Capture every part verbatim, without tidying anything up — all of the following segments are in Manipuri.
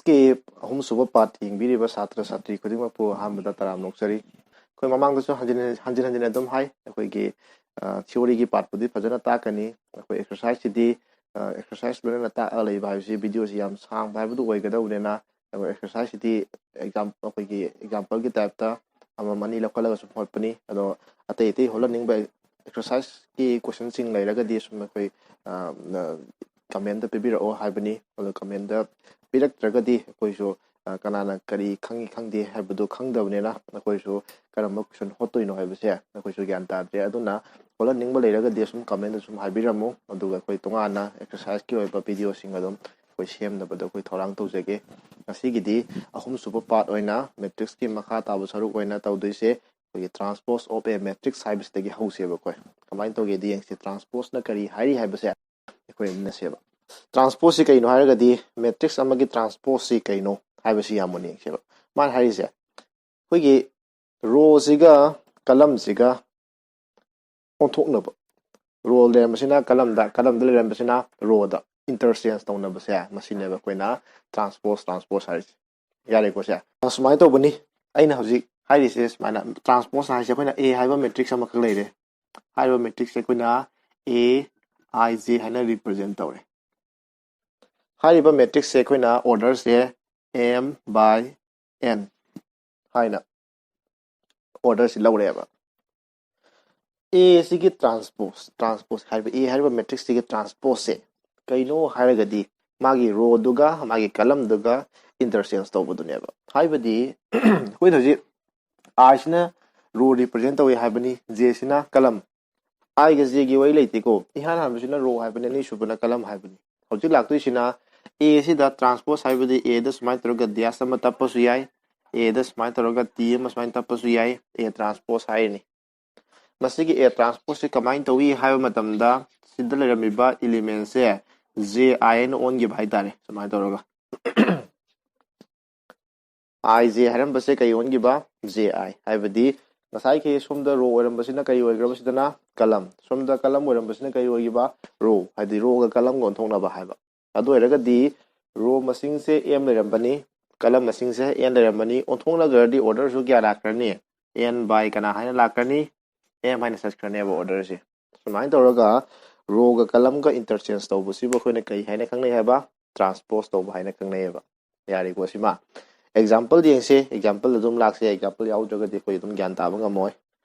ꯀꯤ ꯑꯍꯨꯝꯁꯨꯕ ꯄꯥꯔꯠ ꯌꯦꯡꯕꯤꯔꯤꯕ ꯁꯥꯇ꯭ꯔ ꯁꯥꯇ꯭ꯔꯤ ꯈꯨꯗꯤꯡꯃꯛꯄꯨ ꯑꯍꯥꯟꯕꯗ ꯇꯔꯥꯝꯅ ꯑꯣꯛꯆꯔꯤ꯫ ꯑꯩꯈꯣꯏ ꯃꯃꯥꯡꯗꯁꯨ ꯍꯟꯖꯤꯟ ꯍꯟꯖꯤꯟ ꯍꯟꯖꯤꯟ ꯑꯗꯨꯝ ꯍꯥꯏ, ꯑꯩꯈꯣꯏꯒꯤ ꯊꯤꯑꯣꯔꯤꯒꯤ ꯄꯥꯔꯠꯄꯨꯗꯤ ꯐꯖꯅ ꯇꯥꯛꯀꯅꯤ꯫ ꯑꯩꯈꯣꯏ ꯑꯦꯛꯁꯔꯁꯥꯏꯖꯁꯤꯗꯤ ꯑꯦꯛꯁꯔꯁꯥꯏꯖ ꯂꯣꯏꯅꯅ ꯇꯥꯛꯑꯒ ꯂꯩꯕ ꯍꯥꯏꯕꯁꯤ ꯚꯤꯗꯤꯑꯣꯁꯤ ꯌꯥꯝ ꯁꯥꯡꯕ ꯍꯥꯏꯕꯗꯨ ꯑꯣꯏꯒꯗꯧꯕꯅꯤꯅ, ꯑꯩꯈꯣꯏ ꯑꯦꯛꯁꯔꯁꯥꯏꯖꯁꯤꯗꯤ ꯑꯦꯛꯖꯥꯝ ꯑꯩꯈꯣꯏꯒꯤ ꯑꯦꯛꯖꯥꯝꯄꯜꯒꯤ ꯇꯥꯏꯞꯇ ꯑꯃꯃꯝ ꯑꯅꯤ ꯂꯧꯈꯠꯂꯒ ꯁꯨꯝ ꯍꯣꯠꯄꯅꯤ꯫ ꯑꯗꯣ ꯑꯇꯩ ꯑꯇꯩ ꯍꯣꯠꯍꯟꯅꯤꯡꯕ ꯑꯦꯛꯁꯔꯁꯥꯏꯖꯀꯤ ꯀꯣꯏꯁꯟꯁꯤꯡ ꯂꯩꯔꯒꯗꯤ ꯁꯨꯝ ꯑꯩꯈꯣꯏ ꯀꯃꯦꯟꯗ ꯄꯤꯕꯤꯔꯛꯑꯣ ꯍꯥꯏꯕꯅꯤ꯫ ꯑꯗꯣ ꯀꯃꯦꯟꯗ ꯄꯤꯔꯛꯇ꯭ꯔꯒꯗꯤ ꯑꯩꯈꯣꯏꯁꯨ ꯀꯅꯥꯅ ꯀꯔꯤ ꯈꯪꯉꯤ ꯈꯪꯗꯦ ꯍꯥꯏꯕꯗꯨ ꯈꯪꯗꯕꯅꯤꯅ ꯑꯩꯈꯣꯏꯁꯨ ꯀꯔꯝꯕ ꯀꯣꯏꯁꯟ ꯍꯣꯠꯇꯣꯏꯅꯣ ꯍꯥꯏꯕꯁꯦ ꯑꯩꯈꯣꯏꯁꯨ ꯒ꯭ꯌꯥꯟ ꯇꯥꯗ꯭ꯔꯦ꯫ ꯑꯗꯨꯅ ꯍꯣꯠꯍꯟꯅꯤꯡꯕ ꯂꯩꯔꯒꯗꯤ ꯁꯨꯝ ꯀꯃꯦꯟꯗ ꯁꯨꯝ ꯍꯥꯏꯕꯤꯔꯝꯃꯨ, ꯑꯗꯨꯒ ꯑꯩꯈꯣꯏ ꯇꯣꯉꯥꯟꯅ ꯑꯦꯛꯁꯔꯁꯥꯏꯖꯀꯤ ꯑꯣꯏꯕ ꯚꯤꯗꯤꯑꯣꯁꯤꯡ ꯑꯗꯨꯝ ꯑꯩꯈꯣꯏ ꯁꯦꯝꯅꯕꯗ ꯑꯩꯈꯣꯏ ꯊꯧꯔꯥꯡ ꯇꯧꯖꯒꯦ꯫ ꯉꯁꯤꯒꯤꯗꯤ ꯑꯍꯨꯝꯁꯨꯕ ꯄꯥꯔꯠ ꯑꯣꯏꯅ ꯃꯦꯇ꯭ꯔꯤꯛꯁꯀꯤ ꯃꯈꯥ ꯇꯥꯕ ꯁꯔꯨꯛ ꯑꯣꯏꯅ ꯇꯧꯗꯣꯏꯁꯦ ꯑꯩꯈꯣꯏꯒꯤ transpose of a matrix ꯍꯥꯏꯕꯁꯤꯗꯒꯤ ꯍꯧꯁꯦꯕ꯫ ꯑꯩꯈꯣꯏ ꯀꯃꯥꯏꯅ ꯇꯧꯒꯦꯗꯤ ꯌꯦꯡꯁꯤ, ꯇ꯭ꯔꯥꯟꯁꯄꯣꯁꯅ ꯀꯔꯤ ꯍꯥꯏꯔꯤ ꯍꯥꯏꯕꯁꯦ ꯑꯩꯈꯣꯏ ꯌꯦꯡꯃꯤꯟꯅꯁꯦꯕ꯫ ꯇ꯭ꯔꯥꯟꯁꯄꯣꯁꯁꯤ ꯀꯩꯅꯣ ꯍꯥꯏꯔꯒꯗꯤ ꯃꯦꯇ꯭ꯔꯤꯛꯁ ꯑꯃꯒꯤ ꯇ꯭ꯔꯥꯟꯁꯄꯣꯁꯁꯤ ꯀꯩꯅꯣ ꯍꯥꯏꯕꯁꯤ ꯌꯥꯝ ꯃꯨꯟꯅ ꯌꯦꯡꯁꯦꯕ꯫ ꯃꯥꯅ ꯍꯥꯏꯔꯤꯁꯦ ꯑꯩꯈꯣꯏꯒꯤ ꯔꯣꯁꯤꯒ ꯀꯂꯝꯁꯤꯒ ꯑꯣꯟꯊꯣꯛꯅꯕ, ꯔꯣ ꯂꯩꯔꯝꯕꯁꯤꯅ ꯀꯂꯝꯗ, ꯀꯂꯝꯗ ꯂꯩꯔꯝꯕꯁꯤꯅ ꯔꯣꯗ ꯏꯟꯇꯔꯆꯦꯟꯖ ꯇꯧꯅꯕꯁꯦ, ꯃꯁꯤꯅꯦꯕ ꯑꯩꯈꯣꯏꯅ ꯇ꯭ꯔꯥꯟꯁꯄꯣꯁ ꯇ꯭ꯔꯥꯟꯁꯄꯣꯁ ꯍꯥꯏꯔꯤꯁꯦ꯫ ꯌꯥꯔꯦꯀꯣ ꯁꯦ? ꯁꯨꯃꯥꯏꯅ ꯇꯧꯕꯅꯤ꯫ ꯑꯩꯅ ꯍꯧꯖꯤꯛ ꯍꯥꯏꯔꯤꯁꯦ ꯁꯨꯃꯥꯏꯅ ꯇ꯭ꯔꯥꯟꯁꯄꯣꯁ ꯍꯥꯏꯁꯦ ꯑꯩꯈꯣꯏꯅ ꯑꯦ ꯍꯥꯏꯕ ꯃꯦꯇ꯭ꯔꯤꯛꯁ ꯑꯃꯈꯛ ꯂꯩꯔꯦ꯫ ꯍꯥꯏꯔꯤꯕ ꯃꯦꯇ꯭ꯔꯤꯛꯁꯁꯦ ꯑꯩꯈꯣꯏꯅ ꯑꯦ ꯑꯥꯏ ꯖꯦ ꯍꯥꯏꯅ ꯔꯤꯄ꯭ꯔꯖꯦꯟ ꯇꯧꯔꯦ꯫ ꯍꯥꯏꯔꯤꯕ ꯃꯦꯇ꯭ꯔꯤꯛꯁꯁꯦ ꯑꯩꯈꯣꯏꯅ ꯑꯣꯔꯗꯔꯁꯦ ꯑꯦꯝ ꯕꯥꯏ ꯑꯦꯟ ꯍꯥꯏꯅ ꯑꯣꯔꯗꯔꯁꯤ ꯂꯧꯔꯦꯕ꯫ ꯑꯦ ꯁꯤꯒꯤ ꯇ꯭ꯔꯥꯟꯁꯄꯣꯁ, ꯇ꯭ꯔꯥꯟꯁꯄꯣꯁ ꯍꯥꯏꯔꯤꯕ ꯑꯦ ꯍꯥꯏꯔꯤꯕ ꯃꯦꯇ꯭ꯔꯤꯛꯁꯁꯤꯒꯤ ꯇ꯭ꯔꯥꯟꯁꯄꯣꯁꯁꯦ ꯀꯩꯅꯣ ꯍꯥꯏꯔꯒꯗꯤ ꯃꯥꯒꯤ ꯔꯣꯗꯨꯒ ꯃꯥꯒꯤ ꯀꯂꯝꯗꯨꯒ ꯏꯟꯇꯔꯆꯦꯟꯖ ꯇꯧꯕꯗꯨꯅꯦꯕ꯫ ꯍꯥꯏꯕꯗꯤ ꯑꯩꯈꯣꯏꯅ ꯍꯧꯖꯤꯛ ꯑꯥꯏꯁꯤꯅ ꯔꯣ ꯔꯤꯄ꯭ꯔꯖꯦꯟ ꯇꯧꯏ ꯍꯥꯏꯕꯅꯤ, ꯖꯦꯁꯤꯅ ꯀꯂꯝ꯫ ꯑꯥꯏꯒ ꯖꯦꯒꯤ ꯋꯥꯔꯤ ꯂꯩꯇꯦꯀꯣ꯫ ꯏꯍꯥꯟ ꯍꯥꯟꯕꯁꯤꯅ ꯔꯣ ꯍꯥꯏꯕꯅꯤ, ꯑꯅꯤꯁꯨꯕꯅ ꯀꯂꯝ ꯍꯥꯏꯕꯅꯤ꯫ ꯍꯧꯖꯤꯛ ꯂꯥꯛꯇꯣꯏꯁꯤꯅ ꯑꯦ ꯁꯤꯗ ꯇ꯭ꯔꯥꯟꯁꯄꯣꯁ ꯍꯥꯏꯕꯗꯤ ꯑꯦꯗ ꯁꯨꯃꯥꯏꯅ ꯇꯧꯔꯒ ꯗꯦꯁ ꯑꯃ ꯇꯞꯄꯁꯨ ꯌꯥꯏ, ꯑꯦꯗ ꯁꯨꯃꯥꯏꯅ ꯇꯧꯔꯒ ꯇꯤ ꯑꯃ ꯁꯨꯃꯥꯏꯅ ꯇꯞꯄꯁꯨ ꯌꯥꯏ, ꯑꯦ ꯇ꯭ꯔꯥꯟꯁꯄꯣꯁ ꯍꯥꯏꯔꯅꯤ꯫ ꯃꯁꯤꯒꯤ ꯑꯦ ꯇ꯭ꯔꯥꯟꯁꯄꯣꯁꯁꯤ ꯀꯃꯥꯏꯅ ꯇꯧꯏ ꯍꯥꯏꯕ ꯃꯇꯝꯗ ꯁꯤꯗ ꯂꯩꯔꯝꯃꯤꯕ ꯏꯂꯤꯃꯦꯟꯁꯦ ꯖꯦ ꯑꯥꯏ ꯍꯥꯏꯅ ꯑꯣꯟꯈꯤꯕ ꯍꯥꯏꯇꯥꯔꯦ꯫ ꯁꯨꯃꯥꯏꯅ ꯇꯧꯔꯒ ꯑꯥꯏ ꯖꯦ ꯍꯥꯏꯔꯝꯕꯁꯦ ꯀꯩ ꯑꯣꯟꯈꯤꯕ? ꯖꯦ ꯑꯥꯏ꯫ ꯍꯥꯏꯕꯗꯤ ꯉꯁꯥꯏꯒꯤ ꯁꯣꯝꯗ ꯔꯣ ꯑꯣꯏꯔꯝꯕꯁꯤꯅ ꯀꯔꯤ ꯑꯣꯏꯈ꯭ꯔꯕ? ꯁꯤꯗꯅ ꯀꯂꯝ꯫ ꯁꯣꯝꯗ ꯀꯂꯝ ꯑꯣꯏꯔꯝꯕꯁꯤꯅ ꯀꯔꯤ ꯑꯣꯏꯈꯤꯕ? ꯔꯣ꯫ ꯍꯥꯏꯗꯤ ꯔꯣꯒ ꯀꯂꯝꯒ ꯑꯣꯟꯊꯣꯛꯅꯕ ꯍꯥꯏꯕ꯫ ꯑꯗꯨ ꯑꯣꯏꯔꯒꯗꯤ row ꯃꯁꯤꯡꯁꯦ m ꯂꯩꯔꯝꯕꯅꯤ, column ꯃꯁꯤꯡꯁꯦ n ꯂꯩꯔꯝꯕꯅꯤ꯫ ꯑꯣꯟꯊꯣꯛꯅꯈ꯭ꯔꯗꯤ order ꯁꯨ ꯀꯌꯥ ꯂꯥꯛꯈ꯭ꯔꯅꯤ? N by ꯀꯅꯥ ꯍꯥꯏꯅ ꯂꯥꯛꯈ꯭ꯔꯅꯤ? M ꯍꯥꯏꯅ ꯆꯠꯈ꯭ꯔꯅꯦꯕ order ꯁꯦ꯫ ꯁꯨꯃꯥꯏꯅ ꯇꯧꯔꯒ row ꯒ column ꯒ interchange ꯇꯧꯕꯁꯤꯕꯨ ꯑꯩꯈꯣꯏꯅ ꯀꯩ ꯍꯥꯏꯅ ꯈꯪꯅꯩ ꯍꯥꯏꯕ? Transpose ꯇꯧꯕ ꯍꯥꯏꯅ ꯈꯪꯅꯩꯌꯦꯕ꯫ ꯌꯥꯔꯦꯀꯣ ꯁꯤꯃ? Example ꯌꯦꯡꯁꯦ, example ꯑꯗꯨꯝ ꯂꯥꯛꯁꯦ, example ꯌꯥꯎꯗ꯭ꯔꯒꯗꯤ ꯑꯩꯈꯣꯏ ꯑꯗꯨꯝ ꯒ꯭ꯌꯥꯟ ꯇꯥꯕ ꯉꯝꯃꯣꯏ꯫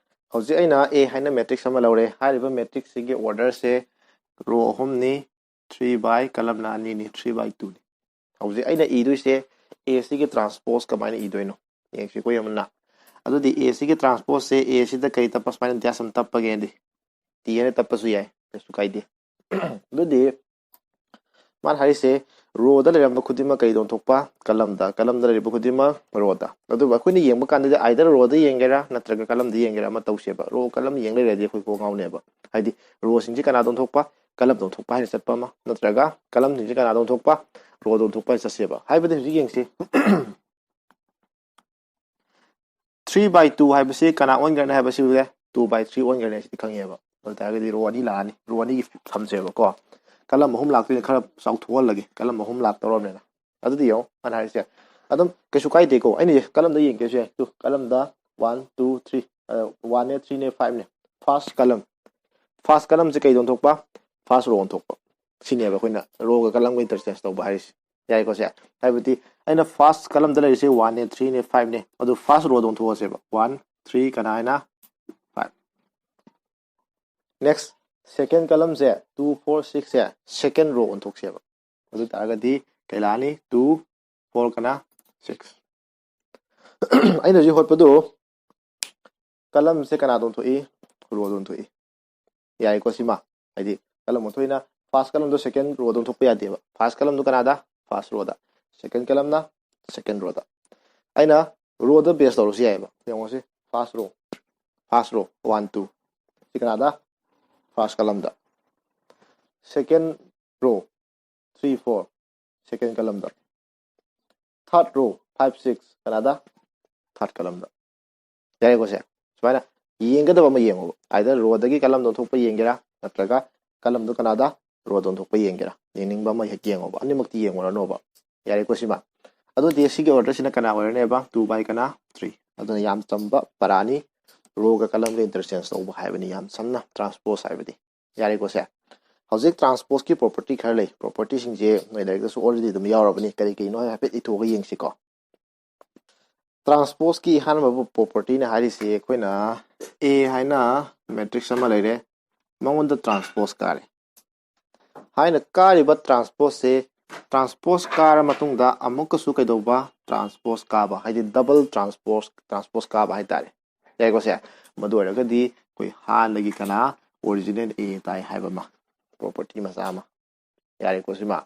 ꯍꯧꯖꯤꯛ ꯑꯩꯅ A ꯍꯥꯏꯅ matrix ꯑꯃ ꯂꯧꯔꯦ꯫ ꯍꯥꯏꯔꯤꯕ matrix ꯁꯤꯒꯤ order ꯁꯦ row ꯑꯍꯨꯝꯅꯤ, three by column ꯅ ꯑꯅꯤꯅꯤ, three by two ꯅꯤ꯫ ꯍꯧꯖꯤꯛ ꯑꯩꯅ ꯏꯗꯣꯏꯁꯦ A ꯁꯤꯒꯤ transpose ꯀꯃꯥꯏꯅ ꯏꯗꯣꯏꯅꯣ ꯌꯦꯡꯁꯤꯀꯣ ꯌꯥꯝꯅ꯫ ꯑꯗꯨꯗꯤ A ꯁꯤꯒꯤ transpose ꯁꯦ A ꯁꯤꯗ ꯀꯩ ꯇꯞꯄ, ꯁꯨꯃꯥꯏꯅ dash ꯑꯃ ꯇꯞꯄꯒꯦꯗꯤ, T ꯍꯥꯏꯅ ꯇꯞꯄꯁꯨ ꯌꯥꯏ, ꯀꯩꯁꯨ ꯀꯥꯏꯗꯦ꯫ ꯑꯗꯨꯗꯤ ꯃꯥꯅ ꯍꯥꯏꯔꯤꯁꯦ row ꯗ ꯂꯩꯔꯝꯕ ꯈꯨꯗꯤꯡꯃꯛ ꯀꯩꯗ ꯑꯣꯟꯊꯣꯛꯄ? Column ꯗ꯫ Column ꯗ ꯂꯩꯔꯤꯕ ꯈꯨꯗꯤꯡꯃꯛ row ꯗ꯫ ꯑꯗꯨꯕꯨ ꯑꯩꯈꯣꯏꯅ ꯌꯦꯡꯕ ꯀꯥꯟꯗꯗꯤ either row ꯗ ꯌꯦꯡꯒꯦꯔꯥ ꯅꯠꯇ꯭ꯔꯒ column ꯗ ꯌꯦꯡꯒꯦꯔꯥ ꯑꯃ ꯇꯧꯁꯦꯕ꯫ Row column ꯌꯦꯡ ꯂꯩꯔꯗꯤ ꯑꯩꯈꯣꯏ ꯀꯣꯛ ꯉꯥꯎꯅꯦꯕ꯫ ꯍꯥꯏꯗꯤ row ꯁꯤꯡꯁꯦ ꯀꯅꯥꯗ ꯑꯣꯟꯊꯣꯛꯄ? Column ꯗ ꯑꯣꯟꯊꯣꯛꯄ ꯍꯥꯏꯅ ꯆꯠꯄ ꯑꯃ, ꯅꯠꯇ꯭ꯔꯒ column ꯁꯤꯡꯁꯦ ꯀꯅꯥꯗ ꯑꯣꯟꯊꯣꯛꯄ? Row ꯗ ꯑꯣꯟꯊꯣꯛꯄ ꯍꯥꯏꯅ ꯆꯠꯁꯦꯕ꯫ ꯍꯥꯏꯕꯗꯤ ꯍꯧꯖꯤꯛ ꯌꯦꯡꯁꯤ, three by two ꯍꯥꯏꯕꯁꯤ ꯀꯅꯥ ꯑꯣꯟꯈ꯭ꯔꯅꯤ ꯍꯥꯏꯕꯁꯤ ꯎꯔꯦ, two by three ꯑꯣꯟꯈ꯭ꯔꯅꯤ ꯍꯥꯏꯁꯤꯗꯤ ꯈꯪꯉꯦꯕ꯫ ꯑꯗꯨ ꯑꯣꯏꯇꯥꯔꯒꯗꯤ row ꯑꯅꯤ ꯂꯥꯛꯑꯅꯤ, row ꯑꯅꯤꯒꯤ ꯊꯝꯁꯦꯕꯀꯣ꯫ Column ꯑꯍꯨꯝ ꯂꯥꯛꯇꯣꯏꯅꯤ, ꯈꯔ ꯆꯥꯎꯊꯣꯛꯍꯜꯂꯒꯦ, column ꯑꯍꯨꯝ ꯂꯥꯛꯇꯧꯔꯕꯅꯤꯅ꯫ ꯑꯗꯨꯗꯤ ꯌꯦꯡꯉꯣ ꯃꯥꯅ ꯍꯥꯏꯔꯤꯁꯦ, ꯑꯗꯨꯝ ꯀꯩꯁꯨ ꯀꯥꯏꯗꯦꯀꯣ꯫ ꯑꯩꯅ column ꯗ ꯌꯦꯡꯒꯦꯁꯨ ꯌꯥꯏ꯫ ꯇꯨ, column ꯗ one, two, three, one ꯅꯦ, three ꯅꯦ, five ꯅꯦ꯫ First column, first column ꯁꯦ ꯀꯩꯗ ꯑꯣꯟꯊꯣꯛꯄ? First row ꯑꯣꯟꯊꯣꯛꯄ꯫ ꯁꯤꯅꯦꯕ ꯑꯩꯈꯣꯏꯅ row ꯒ column ꯒ interchange ꯇꯧꯕ ꯍꯥꯏꯔꯤꯁꯦ꯫ ꯌꯥꯏꯀꯣ ꯁꯦ? ꯍꯥꯏꯕꯗꯤ ꯑꯩꯅ first column ꯗ ꯂꯩꯔꯤꯁꯦ one ꯅꯦ, three ꯅꯦ, five ꯅꯦ꯫ ꯑꯗꯨ first row ꯗ ꯑꯣꯟꯊꯣꯛꯑꯁꯦꯕ꯫ One, three, ꯀꯅꯥ ꯍꯥꯏꯅ? Five꯫ Next, second column ꯁꯦ, two, four, six ꯁꯦ second row ꯑꯣꯟꯊꯣꯛꯁꯦꯕ꯫ ꯑꯗꯨ ꯇꯥꯔꯒꯗꯤ ꯀꯩ ꯂꯥꯛꯑꯅꯤ? Two, four, ꯀꯅꯥ? Six꯫ ꯑꯩꯅ ꯍꯧꯖꯤꯛ ꯍꯣꯠꯄꯗꯨ column ꯁꯦ ꯀꯅꯥꯗ ꯑꯣꯟꯊꯣꯛꯏ? Row ꯗ ꯑꯣꯟꯊꯣꯛꯏ꯫ ꯌꯥꯏꯀꯣ ꯁꯤꯃ? ꯍꯥꯏꯗꯤ column ꯑꯣꯟꯊꯣꯛꯏꯅ first column ꯗꯣ second row ꯗ ꯑꯣꯟꯊꯣꯛꯄ ꯌꯥꯗꯦꯕ꯫ First column ꯗꯣ ꯀꯅꯥꯗ? First row ꯗ꯫ Second column ꯅ second row ꯗ꯫ ꯑꯩꯅ row ꯗ base ꯇꯧꯔꯁꯨ ꯌꯥꯏꯑꯕ꯫ ꯌꯦꯡꯉꯣꯁꯤ, first row, first row, one, two꯫ ꯁꯤ ꯀꯅꯥꯗ? First column ꯗ꯫ Second row, three, four, second column ꯗ꯫ Third row, five, six, ꯀꯅꯥꯗ? Third column ꯗ꯫ ꯌꯥꯔꯦꯀꯣ ꯁꯦ? ꯁꯨꯃꯥꯏꯅ ꯌꯦꯡꯒꯗꯕ ꯑꯃ ꯌꯦꯡꯉꯣꯕ꯫ Either row ꯗꯒꯤ column ꯗ ꯑꯣꯟꯊꯣꯛꯄ ꯌꯦꯡꯒꯦꯔꯥ, ꯅꯠꯇ꯭ꯔꯒ column ꯗꯣ ꯀꯅꯥꯗ? ꯔꯣꯗ ꯑꯣꯟꯊꯣꯛꯄ ꯌꯦꯡꯒꯦꯔꯥ? ꯌꯦꯡꯅꯤꯡꯕ ꯑꯃ ꯍꯦꯛ ꯌꯦꯡꯉꯣꯕ, ꯑꯅꯤꯃꯛꯇꯤ ꯌꯦꯡꯉꯨꯔꯅꯣꯕ꯫ ꯌꯥꯔꯦꯀꯣ ꯁꯤꯃ? ꯑꯗꯨꯗꯤ ꯁꯤꯒꯤ ꯑꯣꯔꯗꯔꯁꯤꯅ ꯀꯅꯥ ꯑꯣꯏꯔꯅꯦꯕ? Two by ꯀꯅꯥ? Three꯫ ꯑꯗꯨꯅ ꯌꯥꯝ ꯆꯝꯕ ꯄꯔꯥꯅꯤ꯫ ꯔꯣꯒ ꯀꯂꯝꯒ ꯏꯟꯇꯔꯆꯦꯟꯖ ꯇꯧꯕ ꯍꯥꯏꯕꯅꯤ, ꯌꯥꯝ ꯁꯝꯅ, ꯇ꯭ꯔꯥꯟꯁꯄꯣꯖ ꯍꯥꯏꯕꯗꯤ꯫ ꯌꯥꯔꯦꯀꯣ ꯁꯦ? ꯍꯧꯖꯤꯛ ꯇ꯭ꯔꯥꯟꯁꯄꯣꯖꯀꯤ ꯄ꯭ꯔꯣꯄꯔꯇꯤ ꯈꯔ ꯂꯩ꯫ ꯄ꯭ꯔꯣꯄꯔꯇꯤꯁꯤꯡꯁꯦ ꯅꯣꯏ ꯂꯥꯏꯔꯤꯛꯇꯁꯨ ꯑꯣꯜꯔꯦꯗꯤ ꯑꯗꯨꯝ ꯌꯥꯎꯔꯕꯅꯤ꯫ ꯀꯔꯤ ꯀꯔꯤꯅꯣ ꯍꯥꯏꯐꯦꯠ ꯏꯊꯣꯛꯑꯒ ꯌꯦꯡꯁꯤꯀꯣ꯫ ꯇ꯭ꯔꯥꯟꯁꯄꯣꯖꯀꯤ ꯑꯍꯥꯟꯕ ꯄ꯭ꯔꯣꯄꯔꯇꯤꯅ ꯍꯥꯏꯔꯤꯁꯤ ꯑꯩꯈꯣꯏꯅ ꯑꯦ ꯍꯥꯏꯅ ꯃꯦꯇ꯭ꯔꯤꯛꯁ ꯑꯃ ꯂꯩꯔꯦ, ꯃꯉꯣꯟꯗ ꯇ꯭ꯔꯥꯟꯁꯄꯣꯖ ꯀꯥꯔꯦ ꯍꯥꯏꯅ ꯀꯥꯔꯤꯕ ꯇ꯭ꯔꯥꯟꯁꯄꯣꯖꯁꯦ, ꯇ꯭ꯔꯥꯟꯁꯄꯣꯖ ꯀꯥꯔ ꯃꯇꯨꯡꯗ ꯑꯃꯨꯛꯀꯁꯨ ꯀꯩꯗꯧꯕ? ꯇ꯭ꯔꯥꯟꯁꯄꯣꯖ ꯀꯥꯕ, ꯍꯥꯏꯗꯤ ꯗꯕꯜ ꯇ꯭ꯔꯥꯟꯁꯄꯣꯖ, ꯇ꯭ꯔꯥꯟꯁꯄꯣꯖ ꯀꯥꯕ ꯍꯥꯏꯇꯥꯔꯦ꯫ ꯌꯥꯏꯀꯣ ꯁꯦ? ꯃꯗꯨ ꯑꯣꯏꯔꯒꯗꯤ ꯑꯩꯈꯣꯏ ꯍꯥꯟꯅꯒꯤ ꯀꯅꯥ? ꯑꯣꯔꯤꯖꯤꯅꯦꯜ ꯑꯦ ꯇꯥꯏ ꯍꯥꯏꯕ ꯑꯃ, ꯄ꯭ꯔꯣꯄꯔꯇꯤ ꯃꯆꯥ ꯑꯃ꯫ ꯌꯥꯔꯦꯀꯣ ꯁꯤꯃ?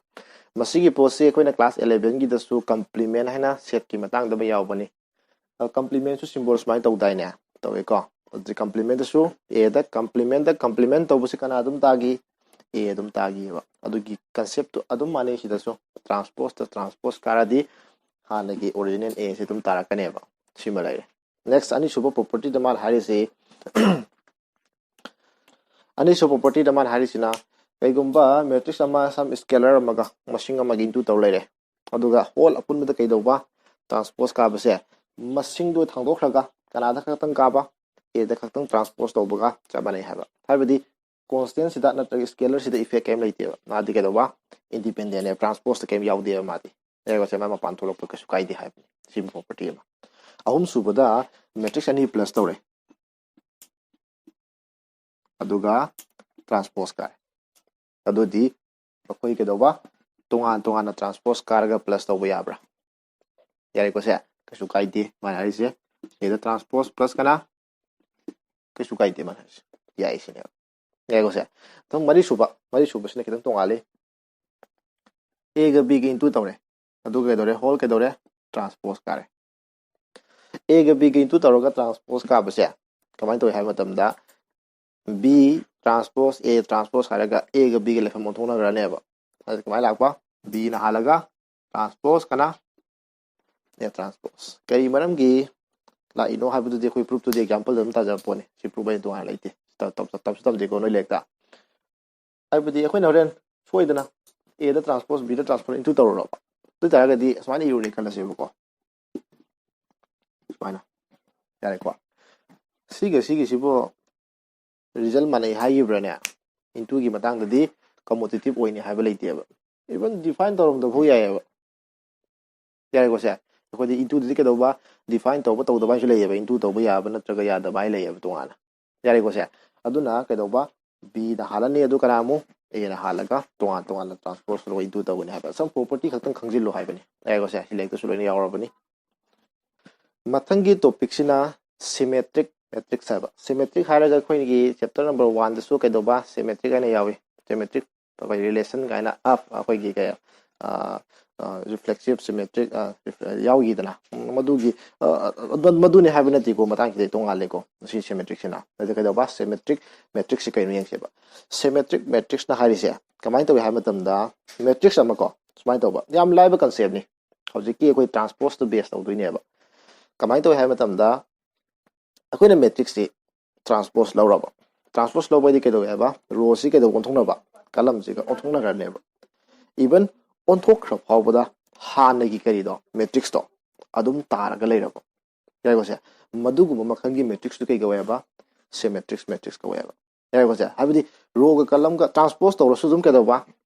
ꯃꯁꯤꯒꯤ ꯄꯣꯠꯁꯤ ꯑꯩꯈꯣꯏꯅ ꯀ꯭ꯂꯥꯁ ꯑꯦꯂꯦꯚꯦꯟꯒꯤꯗꯁꯨ ꯀꯝꯄ꯭ꯂꯤꯃꯦꯟ ꯍꯥꯏꯅ ꯁꯦꯠꯀꯤ ꯃꯇꯥꯡꯗ ꯑꯃ ꯌꯥꯎꯕꯅꯤ꯫ ꯀꯝꯄ꯭ꯂꯤꯃꯦꯟꯁꯨ ꯁꯤꯝꯕꯣꯜ ꯁꯨꯃꯥꯏꯅ ꯇꯧꯗꯥꯏꯅꯦ? ꯇꯧꯋꯦꯀꯣ꯫ ꯑꯗꯨꯗꯤ ꯀꯝꯄ꯭ꯂꯤꯃꯦꯟꯗꯁꯨ ꯑꯦꯗ ꯀꯝꯄ꯭ꯂꯤꯃꯦꯟꯗ ꯀꯝꯄ꯭ꯂꯤꯃꯦꯟ ꯇꯧꯕꯁꯤ ꯀꯅꯥ ꯑꯗꯨꯝ ꯇꯥꯈꯤ? ꯑꯦ ꯑꯗꯨꯝ ꯇꯥꯈꯤꯑꯕ꯫ ꯑꯗꯨꯒꯤ ꯀꯟꯁꯦꯞꯇꯨ ꯑꯗꯨꯝ ꯃꯥꯟꯅꯩ ꯁꯤꯗꯁꯨ꯫ ꯇ꯭ꯔꯥꯟꯁꯄꯣꯖꯇ ꯇ꯭ꯔꯥꯟꯁꯄꯣꯖ ꯀꯥꯔꯗꯤ ꯍꯥꯟꯅꯒꯤ ꯑꯣꯔꯤꯖꯤꯅꯦꯜ ꯑꯦꯁꯤ ꯑꯗꯨꯝ ꯇꯥꯔꯛꯀꯅꯦꯕ꯫ ꯁꯤꯃ ꯂꯩꯔꯦ꯫ ꯅꯦꯛꯁ, ꯑꯅꯤꯁꯨꯕ ꯄ꯭ꯔꯣꯄꯔꯇꯤꯗ ꯃꯥꯅ ꯍꯥꯏꯔꯤꯁꯤ, ꯑꯅꯤꯁꯨꯕ ꯄ꯭ꯔꯣꯄꯔꯇꯤꯗ ꯃꯥꯅ ꯍꯥꯏꯔꯤꯁꯤꯅ, ꯀꯩꯒꯨꯝꯕ ꯃꯦꯇ꯭ꯔꯤꯛꯁ ꯑꯃ ꯁꯝ ꯁ꯭ꯀꯦꯂꯔ ꯑꯃꯒ ꯃꯁꯤꯡ ꯑꯃꯒꯤ ꯏꯟꯇꯨ ꯇꯧ ꯂꯩꯔꯦ, ꯑꯗꯨꯒ ꯍꯣꯜ ꯑꯄꯨꯟꯕꯗ ꯀꯩꯗꯧꯕ? ꯇ꯭ꯔꯥꯟꯁꯄꯣꯖ ꯀꯥꯕꯁꯦ ꯃꯁꯤꯡꯗꯣ ꯊꯥꯡꯗꯣꯛꯈ꯭ꯔꯒ ꯀꯅꯥꯗ ꯈꯛꯇꯪ ꯀꯥꯕ? ꯑꯦꯗ ꯈꯛꯇꯪ ꯇ꯭ꯔꯥꯟꯁꯄꯣꯖ ꯇꯧꯕꯒ ꯆꯞ ꯃꯥꯟꯅꯩ ꯍꯥꯏꯕ꯫ ꯍꯥꯏꯕꯗꯤ ꯀꯣꯟꯁꯇꯦꯟꯁꯤꯗ ꯅꯠꯇ꯭ꯔꯒ ꯁ꯭ꯀꯦꯂꯔꯁꯤꯗ ꯏꯐꯦꯛ ꯀꯩꯝ ꯂꯩꯇꯦꯕ꯫ ꯃꯥꯗꯤ ꯀꯩꯗꯧꯕ? ꯏꯟꯗꯤꯄꯦꯟꯗꯦꯟꯅꯦ, ꯇ꯭ꯔꯥꯟꯁꯄꯣꯖꯇ ꯀꯩꯝ ꯌꯥꯎꯗꯦꯕ ꯃꯥꯗꯤ꯫ ꯂꯩꯔꯒꯁꯦ ꯃꯥ ꯃꯄꯥꯟ ꯊꯣꯛꯂꯛꯄ ꯀꯩꯁꯨ ꯀꯥꯏꯗꯦ ꯍꯥꯏꯕꯅꯤ꯫ ꯁꯤꯕꯨ ꯄ꯭ꯔꯣꯄꯔꯇꯤ ꯑꯃ꯫ ꯑꯍꯨꯝꯁꯨꯕꯗ ꯃꯦꯇ꯭ꯔꯤꯛꯁ ꯑꯅꯤ ꯄ꯭ꯂꯁ ꯇꯧꯔꯦ, ꯑꯗꯨꯒ ꯇ꯭ꯔꯥꯟꯁꯄꯣꯖ ꯀꯥꯔꯦ꯫ ꯑꯗꯨꯗꯤ ꯑꯩꯈꯣꯏ ꯀꯩꯗꯧꯕ? ꯇꯣꯉꯥꯟ ꯇꯣꯉꯥꯟꯅ ꯇ꯭ꯔꯥꯟꯁꯄꯣꯖ ꯀꯥꯔꯒ ꯄ꯭ꯂꯁ ꯇꯧꯕ ꯌꯥꯕ꯭ꯔꯥ? ꯌꯥꯔꯦꯀꯣ ꯁꯦ? ꯀꯩꯁꯨ ꯀꯥꯏꯗꯦ ꯃꯥꯅ ꯍꯥꯏꯔꯤꯁꯦ꯫ ꯁꯤꯗ ꯇ꯭ꯔꯥꯟꯁꯄꯣꯖ ꯄ꯭ꯂꯁ ꯀꯅꯥ? ꯀꯩꯁꯨ ꯀꯥꯏꯗꯦ ꯃꯥꯅ ꯍꯥꯏꯔꯤꯁꯦ꯫ ꯌꯥꯏ ꯁꯤꯅꯦꯕ꯫ ꯌꯥꯏꯀꯣ ꯁꯦ? ꯑꯗꯨꯝ ꯃꯔꯤꯁꯨꯕ, ꯃꯔꯤꯁꯨꯕꯁꯤꯅ ꯈꯤꯇꯪ ꯇꯣꯡꯉꯥꯜꯂꯤ꯫ ꯑꯦꯒ ꯕꯤꯒ ꯏꯟꯇꯨ ꯇꯧꯔꯦ, ꯑꯗꯨꯒ ꯀꯩꯗꯧꯔꯦ? ꯍꯣꯜ ꯀꯩꯗꯧꯔꯦ? ꯇ꯭ꯔꯥꯟꯁꯄꯣꯖ ꯀꯥꯔꯦ꯫ ꯑꯦꯒ ꯕꯤꯒ ꯏꯟꯇꯨ ꯇꯧꯔꯒ ꯇ꯭ꯔꯥꯟꯁꯄꯣꯖ ꯀꯥꯕꯁꯦ ꯀꯃꯥꯏꯅ ꯇꯧꯏ ꯍꯥꯏꯕ ꯃꯇꯝꯗ, ꯕꯤ ꯇ꯭ꯔꯥꯟꯁꯄꯣꯖ ꯑꯦ ꯇ꯭ꯔꯥꯟꯁꯄꯣꯖ ꯍꯥꯏꯔꯒ ꯑꯦꯒ ꯕꯤꯒ ꯂꯩꯐꯝ ꯑꯣꯟꯊꯣꯛꯅꯈ꯭ꯔꯅꯦꯕ꯫ ꯑꯗꯨ ꯀꯃꯥꯏꯅ ꯂꯥꯛꯄ? ꯕꯤꯅ ꯍꯥꯜꯂꯒ ꯇ꯭ꯔꯥꯟꯁꯄꯣꯖ ꯀꯅꯥ? ꯑꯦ ꯇ꯭ꯔꯥꯟꯁꯄꯣꯖ꯫ ꯀꯔꯤ ꯃꯔꯝꯒꯤ ꯂꯥꯛꯏꯅꯣ ꯍꯥꯏꯕꯗꯨꯗꯤ ꯑꯩꯈꯣꯏ ꯄ꯭ꯔꯨꯐꯇꯨꯗꯤ ꯑꯦꯛꯖꯥꯝꯄꯜꯗ ꯑꯗꯨꯝ ꯇꯥꯖꯕ ꯄꯣꯠꯅꯤ꯫ ꯁꯤ ꯄ꯭ꯔꯨꯐ ꯑꯩꯅ ꯇꯣꯉꯥꯟꯅ ꯂꯩꯇꯦ꯫ ꯇꯝ-, ꯇꯝ-, ꯇꯝꯁꯨ ꯇꯝꯗꯦꯀꯣ ꯅꯣꯏ ꯂꯥꯏꯔꯤꯛꯇ꯫ ꯍꯥꯏꯕꯗꯤ ꯑꯩꯈꯣꯏꯅ ꯍꯣꯔꯦꯟ ꯁꯣꯏꯗꯅ A the transpose, B the transpose into ꯇꯧꯔꯨꯔꯕ, ꯑꯗꯨ ꯑꯣꯏꯇꯥꯔꯒꯗꯤ ꯁꯨꯃꯥꯏꯅ ꯏꯔꯨꯔꯦ ꯈꯜꯂꯁꯦꯕꯀꯣ, ꯁꯨꯃꯥꯏꯅ, ꯌꯥꯔꯦꯀꯣ? ꯁꯤꯒ ꯁꯤꯒꯤꯁꯤꯕꯨ result ꯃꯥꯟꯅꯩ ꯍꯥꯏꯈꯤꯕ꯭ꯔꯥꯅꯦ? Into ꯒꯤ ꯃꯇꯥꯡꯗꯗꯤ commutative ꯑꯣꯏꯅꯤ ꯍꯥꯏꯕ ꯂꯩꯇꯦꯕ, even define ꯇꯧꯔꯝꯗꯕ ꯐꯥꯎ ꯌꯥꯏꯑꯕ, ꯌꯥꯔꯦꯀꯣ? ꯁꯦ ꯑꯩꯈꯣꯏꯗꯤ into ꯗꯗꯤ ꯀꯩꯗꯧꯕ, define ꯇꯧꯕ ꯇꯧꯗꯕ ꯍꯥꯏꯁꯨ ꯂꯩꯌꯦꯕ, into ꯇꯧꯕ ꯌꯥꯕ ꯅꯠꯇ꯭ꯔꯒ ꯌꯥꯗꯕ ꯍꯥꯏ ꯂꯩꯌꯦꯕ ꯇꯣꯉꯥꯟꯅ, ꯌꯥꯔꯦꯀꯣ? ꯁꯦ ꯑꯗꯨꯅ ꯀꯩꯗꯧꯕ, B ꯅ ꯍꯥꯜꯂꯅꯤ, ꯑꯗꯨ ꯀꯅꯥ ꯑꯃꯨꯛ, A ꯅ ꯍꯥꯜꯂꯒ ꯇꯣꯉꯥꯟ ꯇꯣꯉꯥꯟꯅ transpose ꯇꯧꯔꯒ into ꯇꯧꯒꯅꯤ ꯍꯥꯏꯕ, some property ꯈꯛꯇꯪ ꯈꯪꯖꯤꯜꯂꯨ ꯍꯥꯏꯕꯅꯤ, ꯌꯥꯔꯦꯀꯣ? ꯁꯦ ꯁꯤ ꯂꯥꯏꯔꯤꯛꯇꯁꯨ ꯂꯣꯏꯅ ꯌꯥꯎꯔꯕꯅꯤ꯫ ꯃꯊꯪꯒꯤ topic ꯁꯤꯅ symmetric matrix ꯍꯥꯏꯕ꯫ Symmetric ꯍꯥꯏꯔꯒ ꯑꯩꯈꯣꯏꯒꯤ chapter number one ꯗꯁꯨ ꯀꯩꯗꯧꯕ, symmetric ꯍꯥꯏꯅ ꯌꯥꯎꯏ, symmetric ꯑꯩꯈꯣꯏ relation ꯀꯥꯏꯅ ꯑꯞ ꯑꯩꯈꯣꯏꯒꯤ ꯀꯩ, ꯑ, ꯑ, reflexive symmetric, ꯑ, ref-, ꯌꯥꯎꯈꯤꯗꯅ, ꯎꯝ, ꯃꯗꯨꯒꯤ, ꯑ, ꯑ, ꯃꯗꯨꯅꯤ ꯍꯥꯏꯕ ꯅꯠꯇꯦꯀꯣ, ꯃꯇꯥꯡꯁꯤꯗꯤ ꯇꯣꯉꯥꯜꯂꯦꯀꯣ꯫ ꯁꯤ symmetric ꯁꯤꯅ ꯑꯗꯨ ꯀꯩꯗꯧꯕ, symmetric matrix ꯁꯤ ꯀꯩꯅꯣ ꯌꯦꯡꯁꯦꯕ꯫ Symmetric matrix ꯅ ꯍꯥꯏꯔꯤꯁꯦ ꯀꯃꯥꯏꯅ ꯇꯧꯏ ꯍꯥꯏꯕ ꯃꯇꯝꯗ, matrix ꯑꯃ ꯀꯣ, ꯁꯨꯃꯥꯏꯅ ꯇꯧꯕ, ꯌꯥꯝ ꯂꯥꯏꯕ concept ꯅꯤ꯫ ꯍꯧꯖꯤꯛꯀꯤ ꯑꯩꯈꯣꯏ transpose ꯇ base ꯇꯧꯗꯣꯏꯅꯦꯕ꯫ ꯀꯃꯥꯏꯅ ꯇꯧꯏ ꯍꯥꯏꯕ ꯃꯇꯝꯗ, ꯑꯩꯈꯣꯏꯅ matrix ꯁꯤ transpose ꯂꯧꯔꯕ, transpose ꯂꯧꯕ ꯍꯥꯏꯗꯤ ꯀꯩꯗꯧꯋꯦ ꯍꯥꯏꯕ, row ꯁꯤ ꯀꯩꯗꯧꯕ, ꯑꯣꯟꯊꯣꯛꯅꯕ, column ꯁꯤꯒ ꯑꯣꯟꯊꯣꯛꯅꯈ꯭ꯔꯅꯦꯕ꯫ Even ꯑꯣꯟꯊꯣꯛꯈ꯭ꯔ ꯐꯥꯎꯕꯗ ꯍꯥꯟꯅꯒꯤ ꯀꯔꯤꯗꯣ, matrix ꯇꯣ ꯑꯗꯨꯝ ꯇꯥꯔꯒ ꯂꯩꯔꯕ, ꯌꯥꯏꯀꯣ? ꯁꯦ ꯃꯗꯨꯒꯨꯝꯕ ꯃꯈꯜꯒꯤ matrix ꯇꯨ ꯀꯩ ꯀꯧꯋꯦ ꯍꯥꯏꯕ? Symmetric matrix ꯀꯧꯋꯦ ꯍꯥꯏꯕ, ꯌꯥꯏꯀꯣ? ꯁꯦ ꯍꯥꯏꯕꯗꯤ row ꯒ column ꯒ transpose ꯇꯧꯔꯁꯨ ꯑꯗꯨꯝ ꯀꯩꯗꯧꯕ,